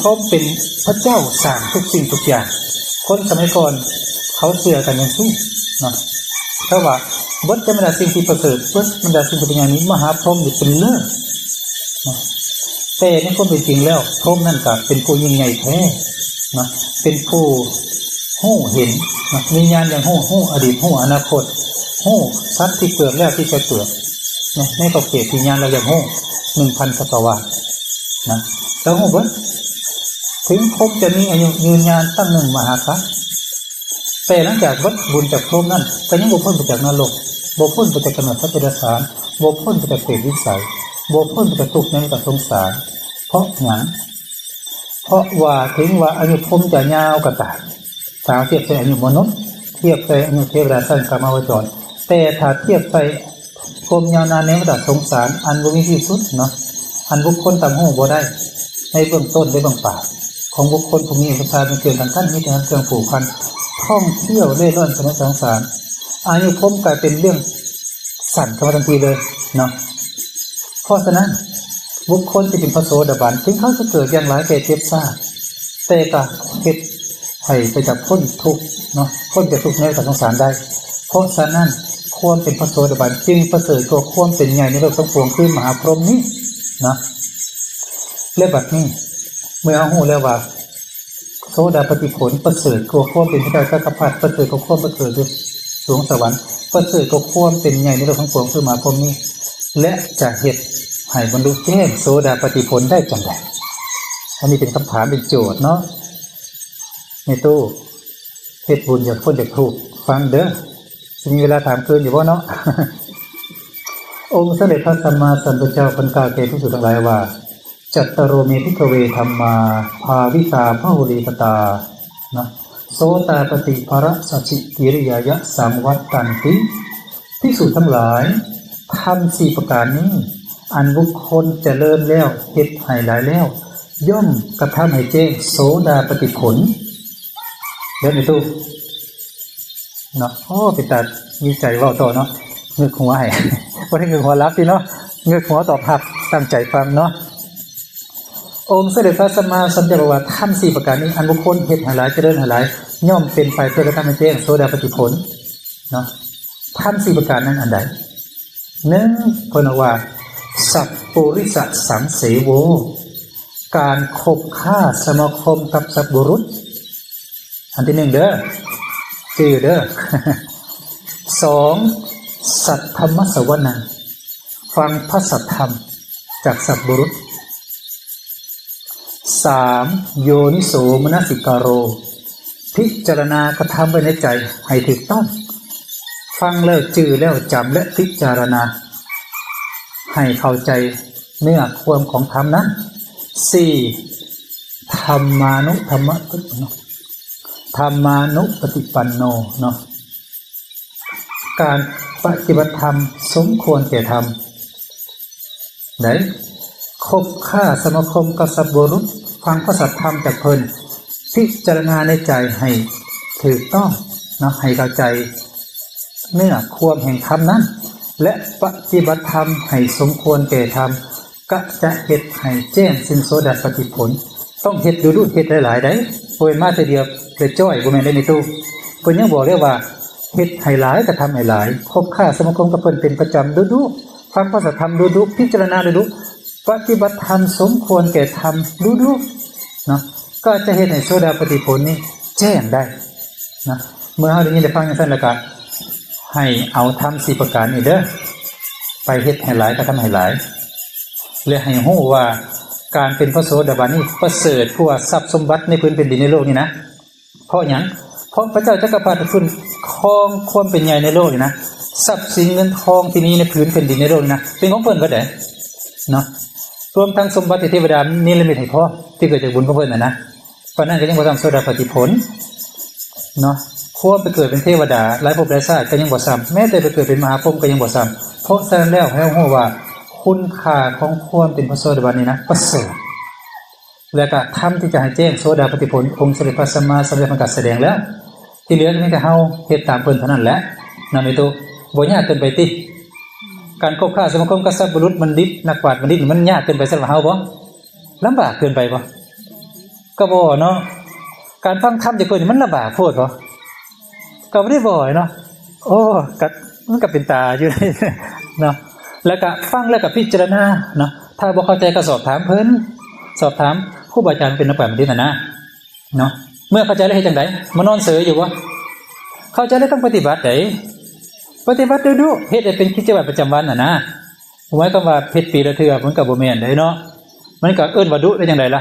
ພົມເປັນພະເຈົ້າສ້າງທຸກສິ່ງທຸກຢ່າງ. ຄົນສະໄໝກ່ອນເຂົາເຊື່ອກັນຈັ່ງຊີ້ເນາະ. ເພາະວ່າເບິດບັນດາສິ່ງທີ່ປະເສີດ, ເບິດບັນດາສິ່ງທີ່ເປັນໃຫຍ່ນີ້ ມະຫາພົມນີ້ເປັນເລີດເນາະ. ແຕ່ໃນຄວາມເປັນຈິງແລ້ວ ພົມນັ້ນກໍເປັນຜູ້ຍິ່ງໃຫຍ່ແທ້ເນາະ, ເປັນຜູ້ຮູ້ເຫັນເນາະ, ມີຍານຢ່າງຮູ້, ຮູ້ອະດີດ, ຮູ້ອະນາຄົດ, ຮູ້ສັດທີ່ເກີດແລ້ວທີ່ຈະເກີດເນາະ, ໃນຂອບເຂດທີ່ຍານລະລຽບຮູ້ ໜຶ່ງພັນຈັກກະວານນະ, ລາວຮູ້ເບິດ. ເຖິງພົມຈະມີອາຍຸຍືນຍານຕັ້ງໜຶ່ງມະຫາກັບ ແຕ່ຫຼັງຈາກເບິດບຸນຈາກພົມນັ້ນ ກໍຍັງບໍ່ພົ້ນໄປຈາກນະລົກ, ບໍ່ພົ້ນໄປຈາກກຳເນີດສັດເດຍລະສານ, ບໍ່ພົ້ນໄປຈາກເປດວິໄສ, ບໍ່ພົ້ນໄປຈາກທຸກໃນວັດຕະສົງສານ. ເພາະຫຍັງ? ເພາະວ່າເຖິງວ່າອາຍຸພົມຈະຍາວກໍຕາມ, ຖ້າທຽບໃສ່ອາຍຸມະນຸດ, ທຽບໃສ່ອາຍຸເທວະດາຊັ້ນກາມາວະຈອນ, ແຕ່ຖ້າທຽບໃສ່ ຄວາມຍາວນານໃນວັດຕະສົງສານອັນບໍ່ມີທີ່ສຸດເນາະ, ອັນບຸກຄົນຕ່າງຮູ້ບໍ່ໄດ້ໃນເບື້ອງຕົ້ນ ແລະ ເບື້ອງປາຍ ຂອງບຸກຄົນຜູ້ມີອຸປະຊາເປັນເຄື່ອງກັນກັນ, ມີແຕ່ເຄື່ອງຜູກພັນ ທ່ອງທ່ຽວເລ່ລ່ອນໄປໃນສັງສານ. ອາຍຸພົມກາຍເປັນເລື່ອງສັ້ນເຂົ້າມາທັນທີເລີຍເນາະ. ເພາະສະນັ້ນ ບຸກຄົນທີ່ເປັນພະໂສດາບັນ ເຖິງເຂົາຈະເກີດຢ່າງຫຼາຍແກ່ເຈັບຊາດ ແຕ່ກໍເຮັດໃຫ້ໄປຈາກພົ້ນທຸກເນາະ ພົ້ນຈາກທຸກໃນວັດຕະສົງສານໄດ້. ເພາະສະນັ້ນ ຄວາມເປັນພະໂສດາບັນຈຶ່ງປະເສີດກວ່າຄວາມເປັນໃຫຍ່ໃນໂລກທັງປວງ ຄືມະຫາພົມນີ້ເນາະ. ແລະ ບັດນີ້ ເມື່ອເຮົາຮູ້ແລ້ວວ່າ ໂສດາປັດຕິຜົນປະເສີດກວ່າຄວາມເປັນພະເຈົ້າຈັກກະພັດ ປະເສີດກວ່າຄວາມປະເສີດຢູ່ສວງສະຫວັນ ປະເສີດກວ່າຄວາມເປັນໃຫຍ່ໃນໂລກທັງປວງ ຄືມະຫາພົມນີ້ ແລະ ຈະເຮັດໃຫ້ບັນລຸແຈ້ງໂສດາປັດຕິຜົນໄດ້ຈັ່ງໃດ? ອັນນີ້ເປັນຄຳຖາມ ເປັນໂຈດເນາະ. ແມ່ຕູ້ ເຮັດບຸນຢາກພົ້ນຈາກທຸກ ຟັງເດີ້ ຊິມີເວລາຖາມຄືນຢູ່ບໍ່ເນາະ? ອົງສຳເລັດພະສຳມາສຳພຸດທະເຈົ້າເພິ່ນກ່າວແກ່ພິກຂຸທັງຫຼາຍວ່າ ຈັດຕາໂຣ ເມ ພິກຂະເວ ທຳມາ ພາວິຕາ ບະຫຸລີກະຕາ ເນາະ ໂສຕາປະຕິ ພະລະສະຊິ ກິລິຍາຍະ ສັງວັດຕັນຕິ. ພິກຂຸທັງຫຼາຍ ທຳສີ່ປະການນີ້ ອັນບຸກຄົນຈະເລີນແລ້ວ ເຮັດໃຫ້ຫຼາຍແລ້ວ ຍ່ອມກະທຳໃຫ້ແຈ້ງໂສດາປະຕິຜົນ. ເດີແມ່ຕູ້ ເນາະ. ໂອ້ ເປັນຕາມີໃຈເວົ້າຕໍ່ເນາະ ເງີກຫົວໃຫ້ ບໍ່ໄດ້ເງີກຫົວຫຼັບຕິເນາະ ເງີກຫົວຕອບຮັບ ຕັ້ງໃຈຟັງເນາະ. ອົງສຳເລັດພະສຳມາສຳພຸດທະເຈົ້າບອກວ່າ ທຳສີ່ປະການນີ້ ອັນບຸກຄົນເຮັດໃຫ້ຫຼາຍ ຈະເລີນໃຫ້ຫຼາຍ ຍ່ອມເປັນໄປເພື່ອກະທຳໃຫ້ແຈ້ງໂສດາປະຕິຜົນເນາະ. ທຳສີ່ປະການນັ້ນອັນໃດ? ໜຶ່ງ ເພິ່ນບອກວ່າ ສັບປຸລິສະສັງເສໂວ ການຄົບຄ້າສະມາຄົມກັບສັດບຸລຸດ. ອັນທີໜຶ່ງເດີ ຈື່ເດີ. ສອງ ສັດທຳມະສະວະນັງ ຟັງພະສັດທຳຈາກສັດບຸລຸດ. ສາມ ໂຍນິໂສມະນະສິກາໂຣ ພິຈາລະນາກະທຳໄວ້ໃນໃຈໃຫ້ຖືກຕ້ອງ. ຟັງແລ້ວຈື່ແລ້ວຈຳ ແລະ ພິຈາລະນາໃຫ້ເຂົ້າໃຈເນື້ອຄວາມຂອງທຳນັ້ນ. ສີ່ ທຳມານຸທຳມະ ທຳມານຸປະຕິປັນໂນເນາະ ການປະຕິບັດທຳສົມຄວນແກ່ທຳ ໃດ ຄົບຄ້າສະມາຄົມກັບສັດບຸລຸດ ຟັງພະສັດທຳຈາກເພິ່ນ ພິຈາລະນາໃນໃຈໃຫ້ຖືກຕ້ອງເນາະ ໃຫ້ເຂົ້າໃຈເນື້ອຄວາມແຫ່ງທຳນັ້ນ ແລະ ປະຕິບັດທຳໃຫ້ສົມຄວນແກ່ທຳ ກະຈະເຮັດໃຫ້ແຈ້ງເຊິ່ງໂສດາປະຕິຜົນ. ຕ້ອງເຮັດດຸໆ ເຮັດຫຼາຍໆ ໃດ໋ ບໍ່ແມ່ນມາເທື່ອດຽວແລ້ວຈ້ອຍ ບໍ່ແມ່ນເດ້ແມ່ຕູ້. ເພິ່ນຍັງບອກເລີຍວ່າ ເຮັດໃຫ້ຫຼາຍ ກະທຳໃຫ້ຫຼາຍ ຄົບຄ້າສະມາຄົມກັບເພິ່ນເປັນປະຈຳດຸໆ ຟັງພະສັດທຳດຸໆ ພິຈາລະນາດຸໆ ປະຕິບັດທຳສົມຄວນແກ່ທຳດຸໆເນາະ ກໍຈະເຮັດໃຫ້ໂສດາປະຕິຜົນນີ້ແຈ້ງໄດ້ເນາະ. ເມື່ອເຮົາໄດ້ຍິນໄດ້ຟັງຈັ່ງຊັ້ນແລ້ວ ກະໃຫ້ເອົາທຳສີ່ປະການນີ້ເດີ ໄປເຮັດໃຫ້ຫຼາຍ ກະທຳໃຫ້ຫຼາຍ ແລະ ໃຫ້ຮູ້ວ່າການເປັນພະໂສດາບັນນີ້ປະເສີດກວ່າຊັບສົມບັດໃນພື້ນແຜ່ນດິນໃນໂລກນີ້ນະ. ເພາະຫຍັງ? ເພາະພະເຈົ້າຈັກກະພັດເພິ່ນຄອງຄວາມເປັນໃຫຍ່ໃນໂລກນີ້ນະ ຊັບສິນເງິນທອງທີ່ມີໃນພື້ນແຜ່ນດິນໃນໂລກນີ້ນະ ເປັນຂອງເພິ່ນເບິດເດ້ເນາະ ລວມທັງສົມບັດທີ່ເທວະດາເນລະມິດໃຫ້ພ້ອມ ທີ່ເກີດຈາກບຸນຂອງເພິ່ນຫັ້ນນະ. ປານນັ້ນກໍຍັງບໍ່ຊ້ຳໂສດາປະຕິຜົນເນາະ ຄວາມໄປເກີດເປັນເທວະດາຫຼາຍພົບຫຼາຍຊາດກໍຍັງບໍ່ຊ້ຳ ແມ້ແຕ່ໄປເກີດເປັນມະຫາພົມກໍຍັງບໍ່ຊ້ຳ. ເພາະສະນັ້ນແລ້ວ ໃຫ້ເຮົາຮູ້ວ່າຄຸນຄ່າຂອງຄວາມເປັນພະໂສດາບັນນີ້ນະປະເສີດ ແລະ ກະທຳທີ່ຈະໃຫ້ແຈ້ງໂສດາປະຕິຜົນ ອົງສຳເລັດພະສຳມາສຳພຸດທະເຈົ້າເພິ່ນກະສະແດງແລ້ວ. ທີ່ເຫຼືອກໍມີແຕ່ເຮົາເຮັດຕາມເພິ່ນເທົ່ານັ້ນແຫຼະເນາະແມ່ຕູ້. ບໍ່ຍາກເກີນໄປຕິ ການຄົບຄ້າສະມາຄົມກັບສັດບຸລຸດບັນດິດ ນັກປາດບັນດິດ ມັນຍາກເກີນໄປສຳລັບເຮົາບໍ່? ລຳບາກເກີນໄປບໍ່? ກໍບໍ່ເນາະ. ການຟັງທຳຈາກເພິ່ນນີ້ມັນລຳບາກໂພດບໍ່? ກໍບໍ່ໄດ້ບໍ່ເນາະ. ໂອ້ ກໍ ມັນກໍເປັນຕາຢູ່ເນາະ. ແລ້ວກໍຟັງແລ້ວກໍພິຈາລະນາເນາະ ຖ້າບໍ່ເຂົ້າໃຈກໍສອບຖາມເພິ່ນ ສອບຖາມຄູບາອາຈານເປັນນັກປາດບັນດິດຫັ້ນນະເນາະ. ເມື່ອເຂົ້າໃຈແລ້ວເຮັດຈັ່ງໃດ? ມານອນເສີຍຢູ່ບໍ່? ເຂົ້າໃຈແລ້ວຕ້ອງປະຕິບັດໃດ໋ ປະຕິບັດດຸໆ ເຮັດໃຫ້ເປັນກິດຈະວັດປະຈຳວັນຫັ້ນນະ. ບໍ່ໝາຍຄວາມວ່າເຮັດປີລະເທື່ອ ມັນກໍບໍ່ແມ່ນໃດ໋ເນາະ. ມັນກໍເອີ້ນວ່າດຸໄດ້ຈັ່ງໃດລະ?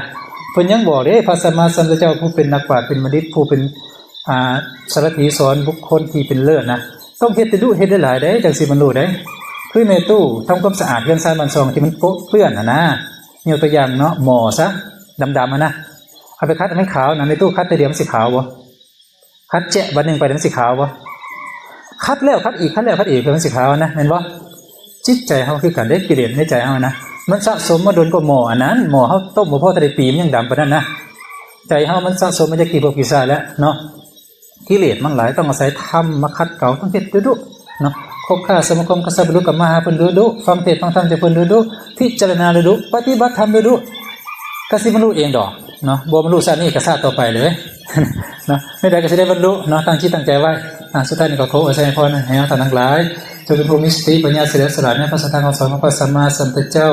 ເພິ່ນຍັງບອກເດ້ ພະສຳມາສຳພຸດທະເຈົ້າຜູ້ເປັນນັກປາດ ເປັນບັນດິດ ຜູ້ເປັນ ອ່າ ສາລະຖີສອນບຸກຄົນທີ່ເປັນເລີດນະ ຕ້ອງເຮັດດຸໆ ເຮັດຫຼາຍໆໃດ໋ ຈັ່ງຊິບັນລຸໄດ໋. ຄືແມ່ຕູ້ ທຳຄວາມສະອາດເຮືອນຊານບ້ານຊ່ອງທີ່ມັນໂປະເປື້ອນຫັ້ນນະ ຍົກຕົວຢ່າງເນາະ ໝໍ້ຊະ ດຳໆຫັ້ນນະ ເອົາໄປຂັດໃຫ້ມັນຂາວນະ ແມ່ຕູ້ ຂັດເທື່ອດຽວມັນຊິຂາວບໍ່? ຂັດແຈະບາດໜຶ່ງໄປແລ້ວມັນຊິຂາວບໍ່? ຂັດແລ້ວຂັດອີກ ຂັດແລ້ວຂັດອີກ ເພື່ອມັນຊິຂາວນະ ແມ່ນບໍ່? ຈິດໃຈເຮົາຄືກັນເດ້ ກິເລດໃນໃຈເຮົານະ ມັນສະສົມມາດົນກວ່າໝໍ້ອັນນັ້ນ ໝໍ້ເຮົາຕົ້ມບໍ່ພໍເທົ່າໃດປີ ມັນຍັງດຳປານນັ້ນນະ. ໃຈເຮົາມັນສະສົມມາຈາກກີ່ພົບກີ່ຊາດແລ້ວເນາະ. ກິເລດມັນຫຼາຍ ຕ້ອງອາໄສທຳມາຂັດເກົາ ຕ້ອງເຮັດດຸໆເນາະ ຄົບຄ້າສະມາຄົມກັບສັດບຸລຸດ ກໍມາຫາເພິ່ນດຸໆ ຟັງເທດຟັງທຳຈາກເພິ່ນດຸໆ ພິຈາລະນາດຸໆ ປະຕິບັດທຳດຸໆ ກໍຊິບັນລຸເອງດອກເນາະ ບໍ່ບັນລຸຊາດນີ້ກໍຊາດຕໍ່ໄປເລີຍເນາະ ແນວໃດກໍຊິໄດ້ບັນລຸເນາະ ຕັ້ງຈິດຕັ້ງໃຈໄວ້. ອາ ສຸດທ້າຍນີ້ກໍຂໍອວຍໄຊໃຫ້ພອນໃຫ້ເຮົາທ່ານທັງຫຼາຍ ຈົ່ງເປັນຜູ້ມີສະຕິປັນຍາ ສະຫຼຽວສະຫຼາດໃນພະສັດທຳຄຳສອນຂອງພະສຳມາສຳພຸດທະເຈົ້າ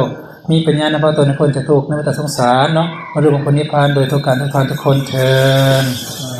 ມີປັນຍານຳພາຕົນໃຫ້ພົ້ນຈາກທຸກໃນວັດຕະສົງສານເນາະ ບັນລຸມງຄົນນິບພານໂດຍທົ່ວການທົ່ວທ່ອນທຸກຄົນເທີ້ນ.